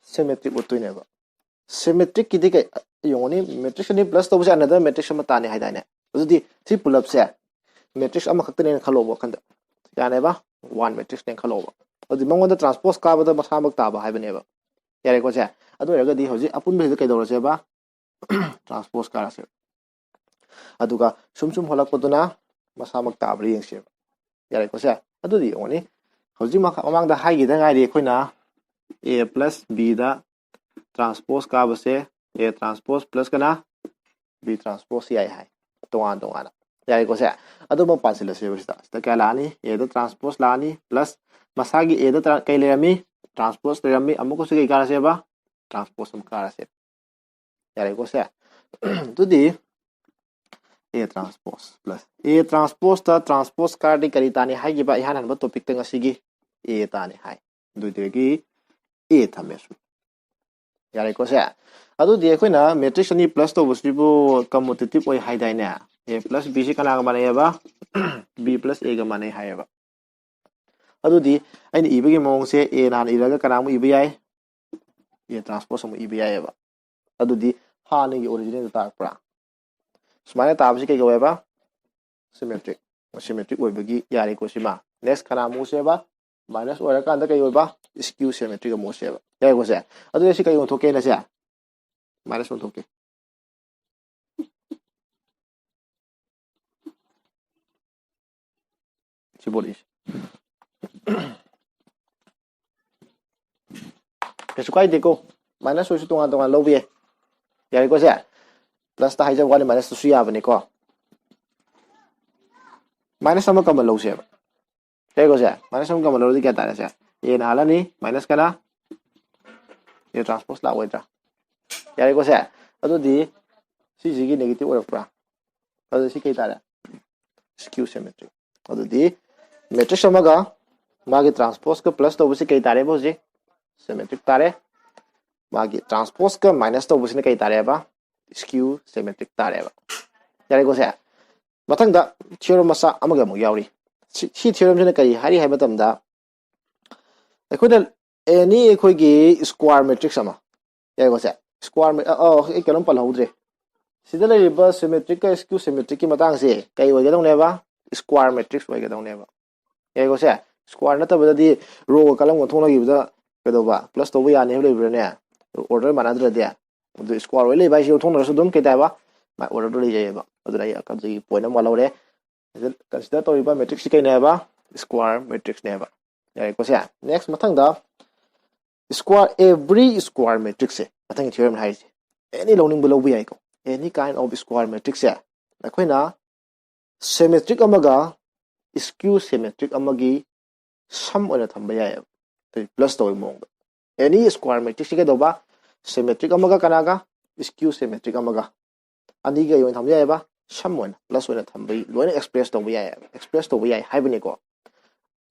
Symmetric ꯎꯠꯇꯣꯏꯅꯦꯕ꯫ Symmetricꯀꯤꯗꯤ ꯀꯩ ꯌꯦꯡꯉꯨꯅꯤ? Matrix ꯑꯅꯤ plus ꯇꯧꯕꯁꯦ another matrix ꯑꯃ ꯇꯥꯅꯤ ꯍꯥꯏꯗꯥꯏꯅꯦ? ꯑꯗꯨꯗꯤ ꯁꯤ ꯄꯨꯂꯞꯁꯦ matrix ꯑꯃꯈꯛꯇꯅꯦꯅ ꯈꯜꯂꯣꯕ ꯋꯥꯈꯟꯗ꯫ ꯀꯌꯥꯅꯦꯕ? One matrixꯅꯦꯅ ꯈꯜꯂꯣꯕ꯫ ꯑꯗꯨꯗꯤ ꯃꯉꯣꯟꯗ transpose ꯀꯥꯕꯗ ꯃꯁꯥꯃꯛ ꯇꯥꯕ ꯍꯥꯏꯕꯅꯦꯕ꯫ ꯌꯥꯔꯦꯀꯣ ꯁꯦ? ꯑꯗꯨ ꯑꯣꯏꯔꯒꯗꯤ ꯍꯧꯖꯤꯛ ꯑꯄꯨꯟꯕꯁꯤꯗ ꯀꯩꯗꯧꯔꯁꯦꯕ? Transpose ꯀꯥꯔꯁꯦꯕ꯫ ꯑꯗꯨꯒ ꯁꯨꯝ ꯁꯨꯝ ꯍꯣꯜꯂꯛꯄꯗꯨꯅ ꯃꯁꯥꯃꯛ ꯇꯥꯕ꯭ꯔꯥ ꯌꯦꯡꯁꯦꯕ꯫ ꯌꯥꯔꯦꯀꯣ ꯁꯦ? ꯑꯗꯨꯗꯤ ꯌꯦꯡꯉꯨꯅꯤ꯫ ꯍꯧꯖꯤꯛ ꯃꯈꯥ-, ꯃꯃꯥꯡꯗ ꯍꯥꯏꯈꯤꯗ ꯉꯥꯏꯔꯤ ꯑꯩꯈꯣꯏꯅ A plus Bꯗ transpose ꯀꯥꯕꯁꯦ A transpose plus ꯀꯅꯥ? B transpose ꯌꯥꯏ ꯍꯥꯏ, ꯇꯣꯉꯥꯟ ꯇꯣꯉꯥꯟꯅ꯫ ꯌꯥꯔꯦꯀꯣ ꯁꯦ? ꯑꯗꯨꯃꯛ ꯄꯥꯁꯤꯜꯂꯁꯦꯕ ꯁꯤꯗ꯫ ꯁꯤꯗ ꯀꯌꯥ ꯂꯥꯛꯑꯅꯤ? A ꯗ transpose ꯂꯥꯛꯑꯅꯤ, plus ꯃꯁꯥꯒꯤ A ꯗ ꯇ꯭ꯔꯥ-, ꯀꯩ ꯂꯩꯔꯝꯃꯤ? Transpose ꯂꯩꯔꯝꯃꯤ꯫ ꯑꯃꯨꯛꯀꯁꯨ ꯀꯩ ꯀꯥꯔꯁꯦꯕ? Transpose ꯑꯃꯨꯛ ꯀꯥꯔꯁꯦ꯫ ꯌꯥꯔꯦꯀꯣ ꯁꯦ? ꯑꯗꯨꯗꯤ A transpose plus A transpose ꯇ transpose ꯀꯥꯔꯗꯤ ꯀꯔꯤ ꯇꯥꯅꯤ ꯍꯥꯏꯈꯤꯕ? ꯏꯍꯥꯟ ꯍꯥꯟꯕ topic ꯇ ꯉꯁꯤꯒꯤ A ꯇꯥꯅꯤ ꯍꯥꯏ꯫ ꯑꯗꯨꯗꯒꯤ A ꯊꯝꯃꯦ ꯁꯨꯝ꯫ ꯌꯥꯔꯦꯀꯣ ꯁꯦ? ꯑꯗꯨꯗꯤ ꯑꯩꯈꯣꯏꯅ matrix ꯑꯅꯤ plus ꯇꯧꯕꯁꯤꯕꯨ commutative ꯑꯣꯏ ꯍꯥꯏꯗꯥꯏꯅꯦ? A plus B ꯁꯤ ꯀꯅꯥꯒ ꯃꯥꯟꯅꯩꯑꯕ? B plus A ꯒ ꯃꯥꯟꯅꯩ ꯍꯥꯏꯌꯦꯕ꯫ ꯑꯗꯨꯗꯤ ꯑꯩꯅ ꯏꯕꯒꯤ ꯃꯑꯣꯡꯁꯦ A ꯅ ꯍꯥꯟꯅ ꯏꯔꯒ ꯀꯅꯥꯃꯨꯛ ꯏꯕ ꯌꯥꯏ? A transpose ꯑꯃꯨꯛ ꯏꯕ ꯌꯥꯏꯑꯕ꯫ ꯑꯗꯨꯗꯤ ꯍꯥꯟꯅꯒꯤ original ꯗ ꯇꯥꯔꯛꯄ꯭ꯔꯥ? ꯁꯨꯃꯥꯏꯅ ꯇꯥꯕꯁꯤ ꯀꯩ ꯀꯧꯋꯦꯕ? Symmetric꯫ Symmetric ꯑꯣꯏꯕꯒꯤ ꯌꯥꯔꯦꯀꯣ ꯁꯤꯃ꯫ Next ꯀꯅꯥ ꯑꯃꯨꯛ ꯎꯁꯦꯕ? Minus ꯑꯣꯏꯔꯀꯥꯟꯗ ꯀꯩ ꯑꯣꯏꯕ? Skew symmetric ꯑꯃꯨꯛ ꯎꯁꯦꯕ꯫ ꯌꯥꯔꯦꯀꯣ ꯁꯦ? ꯑꯗꯨꯗꯤ ꯁꯤ ꯀꯩ ꯑꯣꯟꯊꯣꯛꯀꯦ ꯍꯥꯏꯅ ꯁꯦ? Minus ꯑꯣꯟꯊꯣꯛꯀꯦ꯫ ꯁꯤ ꯕꯣꯔꯗ ꯏꯁꯦ꯫ ꯀꯩꯁꯨ ꯀꯥꯏꯗꯦꯀꯣ, minus ꯑꯣꯏꯔꯁꯨ ꯇꯣꯉꯥꯟ ꯇꯣꯉꯥꯟ ꯂꯧꯕ ꯌꯥꯏ꯫ ꯌꯥꯔꯦꯀꯣ ꯁꯦ? Plus ꯇ ꯍꯥꯏꯖꯕ ꯋꯥꯅꯤ, minus ꯇꯁꯨ ꯌꯥꯕꯅꯤꯀꯣ꯫ Minus ꯑꯃ common ꯂꯧꯁꯦꯕ꯫ ꯌꯥꯔꯦꯀꯣ ꯁꯦ? Minus ꯑꯃ common ꯂꯧꯔꯗꯤ ꯀꯌꯥ ꯇꯥꯔꯦ ꯁꯦ? A ꯅ ꯍꯥꯜꯂꯅꯤ, minus ꯀꯅꯥ? A transpose ꯂꯥꯛꯑꯣꯏꯗ꯭ꯔꯥ? ꯌꯥꯔꯦꯀꯣ ꯁꯦ? ꯑꯗꯨꯗꯤ ꯁꯤꯁꯤꯒꯤ negative ꯑꯣꯏꯔꯛꯄ꯭ꯔꯥ? ꯑꯗꯨꯗꯤ ꯁꯤ ꯀꯩ ꯇꯥꯔꯦ? Skew symmetric꯫ ꯑꯗꯨꯗꯤ matrix ꯑꯃꯒ ꯃꯥꯒꯤ transpose ꯀ plus ꯇꯧꯕꯁꯤ ꯀꯩ ꯇꯥꯔꯦꯕ ꯍꯧꯖꯤꯛ? Symmetric ꯇꯥꯔꯦ꯫ ꯃꯥꯒꯤ transpose ꯀ minus ꯇꯧꯕꯁꯤꯅ ꯀꯩ ꯇꯥꯔꯦꯕ? Skew symmetric ꯇꯥꯔꯦꯕ꯫ ꯌꯥꯔꯦꯀꯣ ꯁꯦ? ꯃꯊꯪꯗ theorem ꯃꯆꯥ ꯑꯃꯒ ꯑꯃꯨꯛ ꯌꯥꯎꯔꯤ꯫ ꯁꯤ, ꯁꯤ theorem ꯁꯤꯅ ꯀꯔꯤ ꯍꯥꯏꯔꯤ ꯍꯥꯏꯕ ꯃꯇꯝꯗ, ꯑꯩꯈꯣꯏꯅ any ꯑꯩꯈꯣꯏꯒꯤ square matrix ꯑꯃ, ꯌꯥꯔꯦꯀꯣ ꯁꯦ? Square ma-, ꯑ, ꯑ, ꯑꯩ ꯀꯩꯅꯣꯝ ꯄꯜꯍꯧꯗ꯭ꯔꯦ꯫ ꯁꯤꯗ ꯂꯩꯔꯤꯕ symmetric ꯀ skew symmetric ꯀꯤ ꯃꯇꯥꯡꯁꯦ ꯀꯩ ꯑꯣꯏꯒꯗꯧꯅꯦꯕ? Square matrix ꯑꯣꯏꯒꯗꯧꯅꯦꯕ꯫ ꯌꯥꯔꯦꯀꯣ ꯁꯦ? Square ꯅꯠꯇꯕꯗꯗꯤ row ꯒ column ꯒ ꯑꯣꯟꯊꯣꯛꯅꯈꯤꯕꯗ ꯀꯩꯗꯧꯕ? Plus ꯇꯧꯕ ꯌꯥꯅꯤ ꯍꯥꯏꯕ ꯂꯩꯕ꯭ꯔꯥꯅꯦ? Order ꯃꯥꯟꯅꯗ꯭ꯔꯗꯤ꯫ ꯑꯗꯨ square ꯑꯣꯏ ꯂꯩꯕ ꯍꯥꯏꯁꯦ ꯑꯣꯟꯊꯣꯛꯅꯔꯁꯨ ꯑꯗꯨꯝ ꯀꯩ ꯇꯥꯏꯕ? ꯃꯥꯏ order ꯗꯣ ꯂꯩꯖꯩꯑꯕ꯫ ꯑꯗꯨꯅ ꯑꯩ ꯑꯗꯨꯒꯤ point ꯑꯃ ꯋꯥꯠꯍꯧꯔꯦ꯫ ꯁꯤꯗ consider ꯇꯧꯔꯤꯕ matrix ꯁꯤ ꯀꯩꯅꯦꯕ? Square matrix ꯅꯦꯕ꯫ ꯌꯥꯔꯦꯀꯣ ꯁꯦ? Next ꯃꯊꯪꯗ Square, every square matrix ꯁꯦ, ꯃꯊꯪꯒꯤ theorem ꯅ ꯍꯥꯏꯔꯤꯁꯦ, any ꯂꯧꯅꯤꯡꯕ ꯂꯧꯕ ꯌꯥꯏꯀꯣ꯫ Any kind of square matrix ꯁꯦ ꯑꯩꯈꯣꯏꯅ symmetric ꯑꯃꯒ skew symmetric ꯑꯃꯒꯤ sum ꯑꯣꯏꯅ ꯊꯝꯕ ꯌꯥꯏꯑꯕ꯫ ꯑꯗꯨꯗꯤ plus ꯇꯧꯕꯒꯤ ꯃꯑꯣꯡꯗ, any square matrix ꯁꯤ ꯀꯩꯗꯧꯕ, symmetric ꯑꯃꯒ ꯀꯅꯥꯒ, skew symmetric ꯑꯃꯒ, ꯑꯅꯤꯒꯤ ꯑꯣꯏꯅ ꯊꯝꯕ ꯌꯥꯏꯑꯕ꯫ Sum ꯑꯣꯏꯅ, plus ꯑꯣꯏꯅ ꯊꯝꯕ, ꯂꯣꯏꯅ express ꯇꯧꯕ ꯌꯥꯏꯑꯕ, express ꯇꯧꯕ ꯌꯥꯏ ꯍꯥꯏꯕꯅꯤꯀꯣ꯫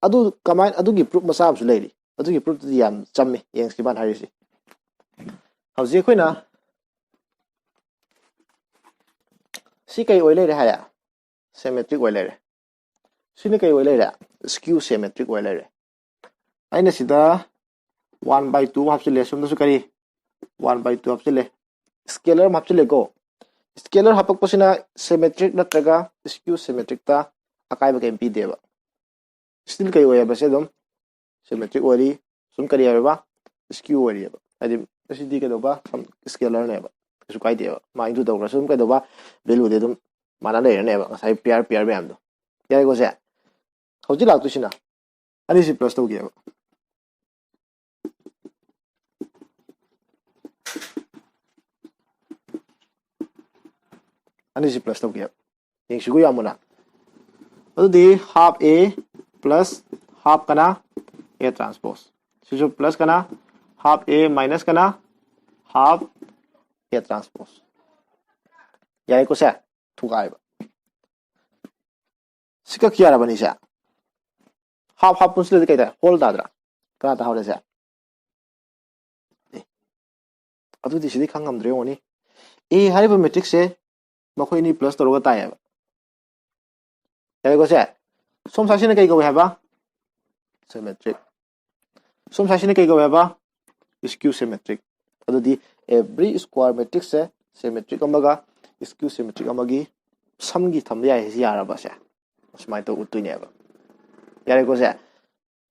ꯑꯗꯨ ꯀꯃꯥꯏꯅ, ꯑꯗꯨꯒꯤ proof ꯃꯆꯥ ꯑꯃꯁꯨ ꯂꯩꯔꯤ꯫ ꯑꯗꯨꯒꯤ proof ꯇꯨꯗꯤ ꯌꯥꯝ ꯆꯝꯃꯤ, ꯌꯦꯡꯁꯤ ꯃꯥꯅ ꯍꯥꯏꯔꯤꯁꯤ꯫ ꯍꯧꯖꯤꯛ ꯑꯩꯈꯣꯏꯅ ꯁꯤ ꯀꯩ ꯑꯣꯏ ꯂꯩꯔꯦ ꯍꯥꯏꯔꯦ? Symmetric ꯑꯣꯏ ꯂꯩꯔꯦ꯫ ꯁꯤꯅ ꯀꯩ ꯑꯣꯏ ꯂꯩꯔꯦ? Skew symmetric ꯑꯣꯏ ꯂꯩꯔꯦ꯫ ꯑꯩꯅ ꯁꯤꯗ one by two ꯍꯥꯞꯆꯤꯜꯂꯦ, ꯁꯣꯝꯗꯁꯨ ꯀꯔꯤ, one by two ꯍꯥꯞꯆꯤꯜꯂꯦ, scalar ꯑꯃ ꯍꯥꯞꯆꯤꯜꯂꯦꯀꯣ꯫ Scalar ꯍꯥꯄꯛꯄꯁꯤꯅ symmetric ꯅꯠꯇ꯭ꯔꯒ skew symmetric ꯇ ꯑꯀꯥꯏꯕ ꯀꯩꯝ ꯄꯤꯗꯦꯕ꯫ Still ꯀꯩ ꯑꯣꯏꯌꯦꯕ? ꯁꯤ ꯑꯗꯨꯝ symmetric ꯑꯣꯏꯔꯤ꯫ ꯁꯨꯝ ꯀꯔꯤ ꯑꯣꯏꯔꯕ? Skew ꯑꯣꯏꯔꯤꯑꯕ꯫ ꯍꯥꯏꯗꯤ ꯑꯁꯤꯗꯤ ꯀꯩꯗꯧꯕ, ꯁꯨꯝ scalar ꯅꯦꯕ, ꯀꯩꯁꯨ ꯀꯥꯏꯗꯦꯕ꯫ ꯃꯥ include ꯇꯧꯈ꯭ꯔꯁꯨ ꯑꯗꯨꯝ ꯀꯩꯗꯧꯕ, value ꯗꯤ ꯑꯗꯨꯝ ꯃꯥꯟꯅ ꯂꯩꯔꯅꯦꯕ, ꯉꯁꯥꯏ pair, pair ꯃꯌꯥꯝꯗꯣ꯫ ꯌꯥꯔꯦꯀꯣ ꯁꯦ? ꯍꯧꯖꯤꯛ ꯂꯥꯛꯇꯣꯏꯁꯤꯅ ꯑꯅꯤꯁꯤ plus ꯇꯧꯒꯦꯕ꯫ ꯑꯅꯤꯁꯤ plus ꯇꯧꯒꯦꯕ꯫ ꯌꯦꯡꯁꯤꯒꯨ ꯌꯥꯝ ꯃꯨꯟꯅ꯫ ꯑꯗꯨꯗꯤ half A plus half ꯀꯅꯥ? A transpose꯫ ꯁꯤꯁꯨ plus ꯀꯅꯥ? Half A minus ꯀꯅꯥ? Half A transpose꯫ ꯌꯥꯏꯀꯣ ꯁꯦ? ꯊꯨꯒꯥꯏꯕ꯫ ꯁꯤ ꯀꯛꯈꯤ ꯌꯥꯔꯕꯅꯤ ꯁꯦ? Half half ꯄꯨꯟꯁꯤꯜꯂꯗꯤ ꯀꯩ ꯇꯥꯏ? Whole ꯇꯥꯗ꯭ꯔꯥ? ꯀꯅꯥ ꯇꯥꯍꯧꯔꯦ ꯁꯦ? ꯑꯦ, ꯑꯗꯨꯗꯤ ꯁꯤꯗꯤ ꯈꯪ ꯉꯝꯗ꯭ꯔꯦ ꯌꯦꯡꯉꯨꯅꯤ꯫ A ꯍꯥꯏꯔꯤꯕ matrix ꯁꯦ ꯃꯈꯣꯏ ꯑꯅꯤ plus ꯇꯧꯔꯒ ꯇꯥꯏꯌꯦꯕ꯫ ꯌꯥꯔꯦꯀꯣ ꯁꯦ? ꯁꯣꯝ side ꯁꯤꯅ ꯀꯩ ꯀꯧꯏ ꯍꯥꯏꯕ? Symmetric꯫ ꯁꯣꯝ side ꯁꯤꯅ ꯀꯩ ꯀꯧꯏ ꯍꯥꯏꯕ? Skew symmetric꯫ ꯑꯗꯨꯗꯤ every square matrix ꯁꯦ symmetric ꯑꯃꯒ skew symmetric ꯑꯃꯒꯤ sum ꯒꯤ ꯊꯝꯕ ꯌꯥꯏ ꯍꯥꯏꯁꯤ ꯌꯥꯔꯕ ꯁꯦ? ꯁꯨꯃꯥꯏꯅ ꯇꯧ ꯎꯠꯇꯣꯏꯅꯦꯕ꯫ ꯌꯥꯔꯦꯀꯣ ꯁꯦ?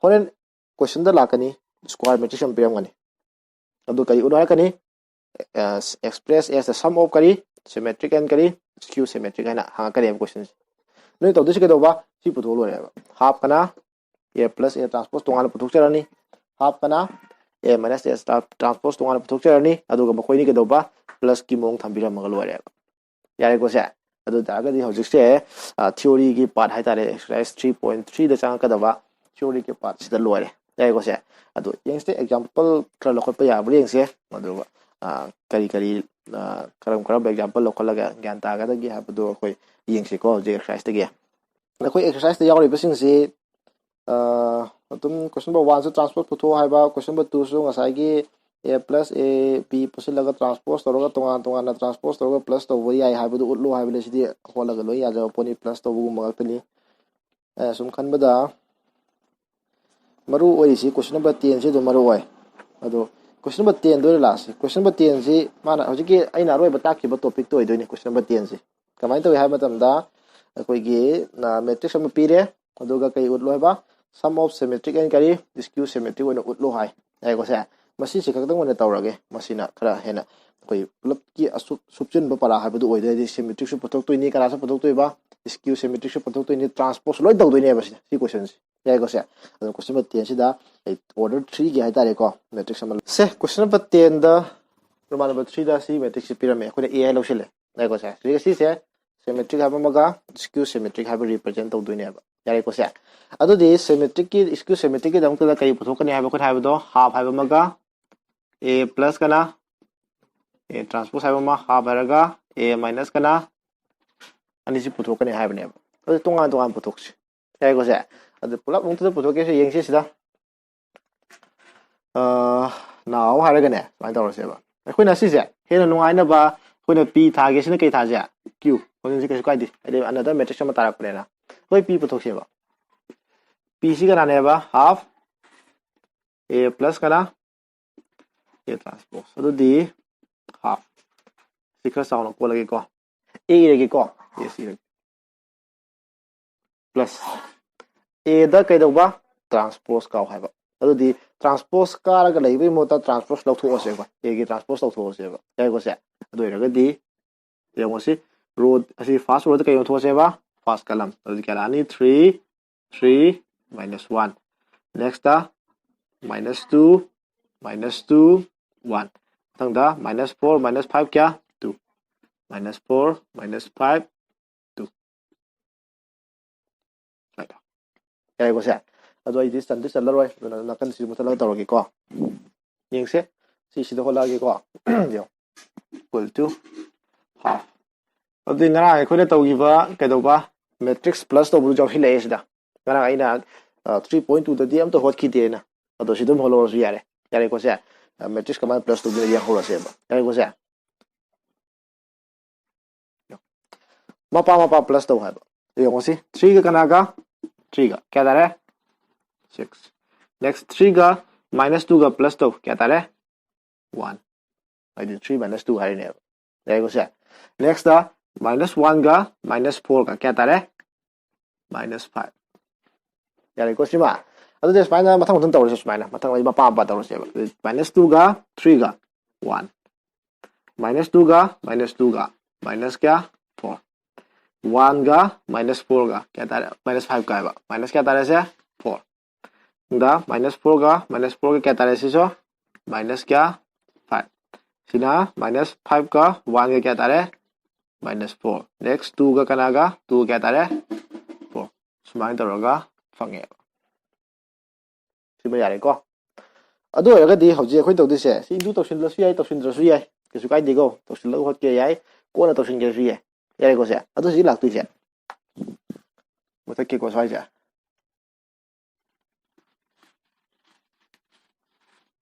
ꯍꯣꯔꯦꯟ question ꯗ ꯂꯥꯛꯀꯅꯤ, square matrix ꯑꯃ ꯄꯤꯔꯝꯒꯅꯤ꯫ ꯑꯗꯨ ꯀꯔꯤ ꯎꯠꯂꯣ ꯍꯥꯏꯔꯛꯀꯅꯤ? ꯑ, express as the sum of ꯀꯔꯤ? Symmetric and ꯀꯔꯤ? Skew symmetric ꯍꯥꯏꯅ ꯍꯪꯉꯛꯀꯅꯦꯕ question ꯁꯦ꯫ ꯅꯣꯏ ꯇꯧꯗꯣꯏꯁꯤ ꯀꯩꯗꯧꯕ? ꯁꯤ ꯄꯨꯊꯣꯛꯑ ꯂꯣꯏꯔꯦꯕ꯫ Half ꯀꯅꯥ? A plus A transpose ꯇꯣꯉꯥꯟꯅ ꯄꯨꯊꯣꯛꯆꯔꯅꯤ꯫ Half ꯀꯅꯥ? A minus S transpose ꯇꯣꯉꯥꯟꯅ ꯄꯨꯊꯣꯛꯆꯔꯅꯤ꯫ ꯑꯗꯨꯒ ꯃꯈꯣꯏꯅꯤ ꯀꯩꯗꯧꯕ? Plus ꯀꯤ ꯃꯑꯣꯡ ꯊꯝꯕꯤꯔꯝꯃꯒ ꯂꯣꯏꯔꯦꯕ꯫ ꯌꯥꯔꯦꯀꯣ ꯁꯦ? ꯑꯗꯨ ꯑꯣꯏ ꯇꯥꯔꯒꯗꯤ ꯍꯧꯖꯤꯛꯁꯦ theory ꯒꯤ part ꯍꯥꯏꯇꯥꯔꯦ, exercise three point three ꯗ ꯆꯪꯉꯛꯀꯗꯕ theory ꯒꯤ part ꯁꯤꯗ ꯂꯣꯏꯔꯦ꯫ ꯌꯥꯔꯦꯀꯣ ꯁꯦ? ꯑꯗꯨ ꯌꯦꯡꯁꯦ, example ꯈꯔ ꯂꯧꯈꯠꯄ ꯌꯥꯕ꯭ꯔꯥ ꯌꯦꯡꯁꯦ꯫ ꯑꯗꯨꯒ ꯀꯔꯤ ꯀꯔꯤ ꯀꯔꯝ ꯀꯔꯝꯕ example ꯂꯧꯈꯠꯂꯒ ꯒ꯭ꯌꯥꯟ ꯇꯥꯒꯗꯒꯦ ꯍꯥꯏꯕꯗꯨ ꯑꯩꯈꯣꯏ ꯌꯦꯡꯁꯤꯀꯣ ꯍꯧꯖꯤꯛ exercise ꯇꯒꯤ꯫ ꯑꯩꯈꯣꯏ exercise ꯇ ꯌꯥꯎꯔꯤꯕꯁꯤꯡꯁꯤ ꯑꯗꯨꯝ question number one ꯁꯨ transpose ꯄꯨꯊꯣꯛꯑꯣ ꯍꯥꯏꯕ, question number two ꯁꯨ ꯉꯁꯥꯏꯒꯤ A plus A B ꯄꯨꯁꯤꯜꯂꯒ transpose ꯇꯧꯔꯒ ꯇꯣꯉꯥꯟ ꯇꯣꯉꯥꯟꯅ transpose ꯇꯧꯔꯒ plus ꯇꯧꯕ ꯌꯥꯏ ꯍꯥꯏꯕꯗꯨ ꯎꯠꯂꯨ ꯍꯥꯏꯕꯅꯤ꯫ ꯁꯤꯗꯤ ꯍꯣꯠꯂꯒ ꯂꯣꯏ ꯌꯥꯖꯕ ꯄꯣꯠꯅꯤ, plus ꯇꯧꯕꯒꯨꯝꯕ ꯉꯥꯛꯇꯅꯤ꯫ ꯑꯩꯅ ꯁꯨꯝ ꯈꯟꯕꯗ ꯃꯔꯨ ꯑꯣꯏꯔꯤꯁꯤ question number ten ꯁꯤ ꯑꯗꯨꯝ ꯃꯔꯨ ꯑꯣꯏ꯫ ꯑꯗꯣ question number ten ꯗ ꯑꯣꯏꯅ ꯂꯥꯛꯑꯁꯤ꯫ Question number ten ꯁꯤ ꯃꯥꯅ ꯍꯧꯖꯤꯛꯀꯤ ꯑꯩꯅ ꯑꯔꯣꯏꯕ ꯇꯥꯛꯈꯤꯕ topic ꯇꯣ ꯑꯣꯏꯗꯣꯏꯅꯤ question number ten ꯁꯤ꯫ ꯀꯃꯥꯏꯅ ꯇꯧꯏ ꯍꯥꯏꯕ ꯃꯇꯝꯗ ꯑꯩꯈꯣꯏꯒꯤ matrix ꯑꯃ ꯄꯤꯔꯦ, ꯑꯗꯨꯒ ꯀꯔꯤ ꯎꯠꯂꯣ ꯍꯥꯏꯕ? Sum of symmetric and ꯀꯔꯤ? Skew symmetric ꯑꯣꯏꯅ ꯎꯠꯂꯣ ꯍꯥꯏ꯫ ꯌꯥꯏꯀꯣ ꯁꯦ? ꯃꯁꯤꯁꯦ ꯈꯛꯇꯪ ꯑꯣꯏꯅ ꯇꯧꯔꯒꯦ꯫ ꯃꯁꯤꯅ ꯈꯔ ꯍꯦꯟꯅ ꯑꯩꯈꯣꯏ ꯄꯨꯂꯞꯀꯤ ꯑꯁꯨꯞ ꯁꯨꯞꯆꯤꯟꯕ ꯄꯔꯥ ꯍꯥꯏꯕꯗꯨ ꯑꯣꯏꯗꯣꯏ꯫ ꯍꯥꯏꯗꯤ symmetric ꯁꯨ ꯄꯨꯊꯣꯛꯇꯣꯏꯅꯤ, ꯀꯅꯥꯁꯨ ꯄꯨꯊꯣꯛꯇꯣꯏꯕ? Skew symmetric ꯁꯨ ꯄꯨꯊꯣꯛꯇꯣꯏꯅꯤ, transpose ꯁꯨ ꯂꯣꯏ ꯇꯧꯗꯣꯏꯅꯦꯕ ꯁꯤꯗ, ꯁꯤ question ꯁꯦ꯫ ꯌꯥꯏꯀꯣ ꯁꯦ? ꯑꯗꯣ question number ten ꯁꯤꯗ ꯑꯩ order three ꯒꯤ ꯍꯥꯏꯇꯥꯔꯦꯀꯣ, matrix ꯑꯃ ꯁꯦ, question number ten ꯗ Roman number three ꯗ ꯁꯤ matrix ꯁꯤ ꯄꯤꯔꯝꯃꯦ, ꯑꯩꯈꯣꯏꯅ A ꯍꯥꯏ ꯂꯧꯁꯤꯜꯂꯦ꯫ ꯌꯥꯏꯀꯣ ꯁꯦ? ꯁꯤꯒ ꯁꯤꯁꯦ symmetric ꯍꯥꯏꯕ ꯑꯃꯒ skew symmetric ꯍꯥꯏꯕ represent ꯇꯧꯗꯣꯏꯅꯦꯕ꯫ ꯌꯥꯔꯦꯀꯣ ꯁꯦ? ꯑꯗꯨꯗꯤ symmetric ꯀꯤ, skew symmetric ꯀꯤꯗꯃꯛꯇꯗ ꯀꯔꯤ ꯄꯨꯊꯣꯛꯀꯅꯤ ꯍꯥꯏꯕ ꯑꯩꯈꯣꯏꯅ ꯍꯥꯏꯕꯗꯣ? Half ꯍꯥꯏꯕ ꯑꯃꯒ A plus ꯀꯅꯥ? A transpose ꯍꯥꯏꯕ ꯑꯃ, half ꯍꯥꯏꯔꯒ A minus ꯀꯅꯥ? ꯑꯅꯤꯁꯤ ꯄꯨꯊꯣꯛꯀꯅꯤ ꯍꯥꯏꯕꯅꯦꯕ꯫ ꯑꯗꯨ ꯇꯣꯉꯥꯟ ꯇꯣꯉꯥꯟ ꯄꯨꯊꯣꯛꯁꯤ꯫ ꯌꯥꯏꯀꯣ ꯁꯦ? ꯑꯗꯨ ꯄꯨꯂꯞ ꯑꯃꯨꯛꯇꯗ ꯄꯨꯊꯣꯛꯀꯦꯁꯦ, ꯌꯦꯡꯁꯤ ꯁꯤꯗ꯫ ꯑꯥ, now ꯍꯥꯏꯔꯒꯅꯦ, ꯁꯨꯃꯥꯏꯅ ꯇꯧꯔꯁꯦꯕ꯫ ꯑꯩꯈꯣꯏꯅ ꯁꯤꯁꯦ ꯍꯦꯟꯅ ꯅꯨꯡꯉꯥꯏꯅꯕ ꯑꯩꯈꯣꯏꯅ P ꯊꯥꯒꯦꯁꯤꯅ ꯀꯩ ꯊꯥꯁꯦ? Q꯫ ꯍꯧꯖꯤꯛ ꯀꯩꯁꯨ ꯀꯥꯏꯗꯦ, ꯍꯥꯏꯗꯤ another matrix ꯑꯃ ꯇꯥꯔꯛꯄꯅꯤꯅ꯫ ꯑꯩꯈꯣꯏ P ꯄꯨꯊꯣꯛꯁꯦꯕ꯫ P ꯁꯤ ꯀꯅꯥꯅꯦꯕ? Half A plus ꯀꯅꯥ? A transpose꯫ ꯑꯗꯨꯗꯤ half꯫ ꯁꯤ ꯈꯔ ꯆꯥꯎꯅ ꯀꯣꯜꯂꯒꯦꯀꯣ꯫ A ꯏꯔꯒꯦꯀꯣ꯫ A ꯁꯤ ꯏꯔꯒꯦ꯫ Plus A ꯗ ꯀꯩꯗꯧꯕ? Transpose ꯀꯥꯎ ꯍꯥꯏꯕ꯫ ꯑꯗꯨꯗꯤ transpose ꯀꯥꯔꯒ ꯂꯩꯕꯒꯤ ꯃꯍꯨꯠꯇ transpose ꯂꯧꯊꯣꯛꯑꯁꯦꯕ꯫ A ꯒꯤ transpose ꯂꯧꯊꯣꯛꯑꯁꯦꯕ꯫ ꯌꯥꯏꯀꯣ ꯁꯦ? ꯑꯗꯨ ꯑꯣꯏꯔꯒꯗꯤ ꯌꯦꯡꯉꯣ ꯁꯤ, row ꯑꯁꯤ first row ꯗ ꯀꯩ ꯑꯣꯟꯊꯣꯛꯑꯁꯦꯕ? First column꯫ ꯑꯗꯨꯗꯤ ꯀꯌꯥ ꯂꯥꯛꯑꯅꯤ? Three, three, minus one꯫ Next ꯇ minus two, minus two, one. ꯃꯊꯪꯗ minus four, minus five ꯀꯌꯥ? Two. Minus four, minus five, two. ꯌꯥꯔꯦꯀꯣ ꯁꯦ? ꯑꯗꯣ ꯑꯩꯗꯤ ꯆꯟꯗꯤ ꯆꯜꯂꯔꯣꯏ, ꯑꯗꯨꯅ ꯅꯥꯀꯟꯁꯤꯗ ꯃꯨꯠꯊꯠꯂꯒ ꯇꯧꯔꯒꯦꯀꯣ꯫ ꯌꯦꯡꯁꯦ, ꯁꯤ ꯁꯤꯗ ꯍꯣꯠꯂꯛꯑꯒꯦꯀꯣ꯫ ꯌꯦꯡꯉꯣ, equal to half. ꯑꯗꯨꯗꯤ ꯉꯔꯥꯡ ꯑꯩꯈꯣꯏꯅ ꯇꯧꯈꯤꯕ ꯀꯩꯗꯧꯕ, matrix plus ꯇꯧꯕꯗꯨ ꯌꯥꯎꯁꯤꯜꯂꯛꯑꯦ ꯁꯤꯗ꯫ ꯉꯔꯥꯡ ꯑꯩꯅ three point two ꯗꯗꯤ ꯑꯝꯇ ꯍꯣꯠꯈꯤꯗꯦꯅ, ꯑꯗꯣ ꯁꯤ ꯑꯗꯨꯝ ꯍꯣꯠꯍꯧꯔꯁꯨ ꯌꯥꯔꯦ꯫ ꯌꯥꯔꯦꯀꯣ ꯁꯦ? Matrix ꯀꯃꯥꯏꯅ plus ꯇꯧꯗꯣꯏꯅꯣ ꯌꯦꯡꯍꯧꯔꯁꯦꯕ꯫ ꯌꯥꯔꯦꯀꯣ ꯁꯦ? ꯃꯄꯥ ꯃꯄꯥ plus ꯇꯧ ꯍꯥꯏꯕ꯫ ꯌꯦꯡꯉꯣ ꯁꯤ, three ꯒ ꯀꯅꯥꯒ? Three ꯒ꯫ ꯀꯌꯥ ꯇꯥꯔꯦ? Six. Next three ꯒ minus two ꯒ plus ꯇꯧ꯫ ꯀꯌꯥ ꯇꯥꯔꯦ? One. ꯍꯥꯏꯗꯤ three minus two ꯍꯥꯏꯔꯤꯅꯦꯕ꯫ ꯌꯥꯏꯀꯣ ꯁꯦ? Next minus one ꯒ minus four ꯒ ꯀꯌꯥ ꯇꯥꯔꯦ? Minus five. ꯌꯥꯔꯦꯀꯣ ꯁꯤꯃ? ꯑꯗꯨꯗꯤ ꯁꯨꯃꯥꯏꯅ ꯃꯊꯪ ꯃꯊꯪ ꯇꯧꯔꯁꯦ, ꯁꯨꯃꯥꯏꯅ꯫ ꯃꯊꯪ ꯑꯩ ꯃꯄꯥ ꯃꯄꯥ ꯇꯧꯔꯁꯦꯕ꯫ Minus two ꯒ three ꯒ one. Minus two ꯒ minus two ꯒ minus ꯀꯌꯥ? Four. One ꯒ minus four ꯒ ꯀꯌꯥ ꯇꯥꯔꯦ? Minus five ꯀ ꯍꯥꯏꯕ꯫ Minus ꯀꯌꯥ ꯇꯥꯔꯦ ꯁꯦ? Four. ꯗ minus four ꯒ minus four ꯒ ꯀꯌꯥ ꯇꯥꯔꯦ ꯁꯤꯁꯨ? Minus ꯀꯌꯥ? Five. ꯁꯤꯅ minus five ꯀ one ꯒ ꯀꯌꯥ ꯇꯥꯔꯦ? Minus four. Next two ꯒ ꯀꯅꯥꯒ? Two ꯒ ꯀꯌꯥ ꯇꯥꯔꯦ? Four. ꯁꯨꯃꯥꯏꯅ ꯇꯧꯔꯒ ꯐꯪꯉꯦꯕ꯫ ꯁꯤꯃ ꯌꯥꯔꯦꯀꯣ꯫ ꯑꯗꯨ ꯑꯣꯏꯔꯒꯗꯤ ꯍꯧꯖꯤꯛ ꯑꯩꯈꯣꯏ ꯇꯧꯗꯣꯏꯁꯦ, ꯁꯤ do ꯇꯧꯁꯤꯜꯂꯁꯨ ꯌꯥꯏ, ꯇꯧꯁꯤꯟꯗ꯭ꯔꯁꯨ ꯌꯥꯏ, ꯀꯩꯁꯨ ꯀꯥꯏꯗꯦꯀꯣ꯫ ꯇꯧꯁꯤꯜꯂꯒ ꯍꯣꯠꯀꯦ ꯌꯥꯏ, ꯀꯣꯟꯅ ꯇꯧꯁꯤꯟꯒꯦꯁꯨ ꯌꯥꯏ꯫ ꯌꯥꯔꯦꯀꯣ ꯁꯦ? ꯑꯗꯨ ꯍꯧꯖꯤꯛ ꯂꯥꯛꯇꯣꯏꯁꯦ, ꯃꯨꯊꯠꯀꯦꯀꯣ ꯁ꯭ꯋꯥꯏꯁꯦ꯫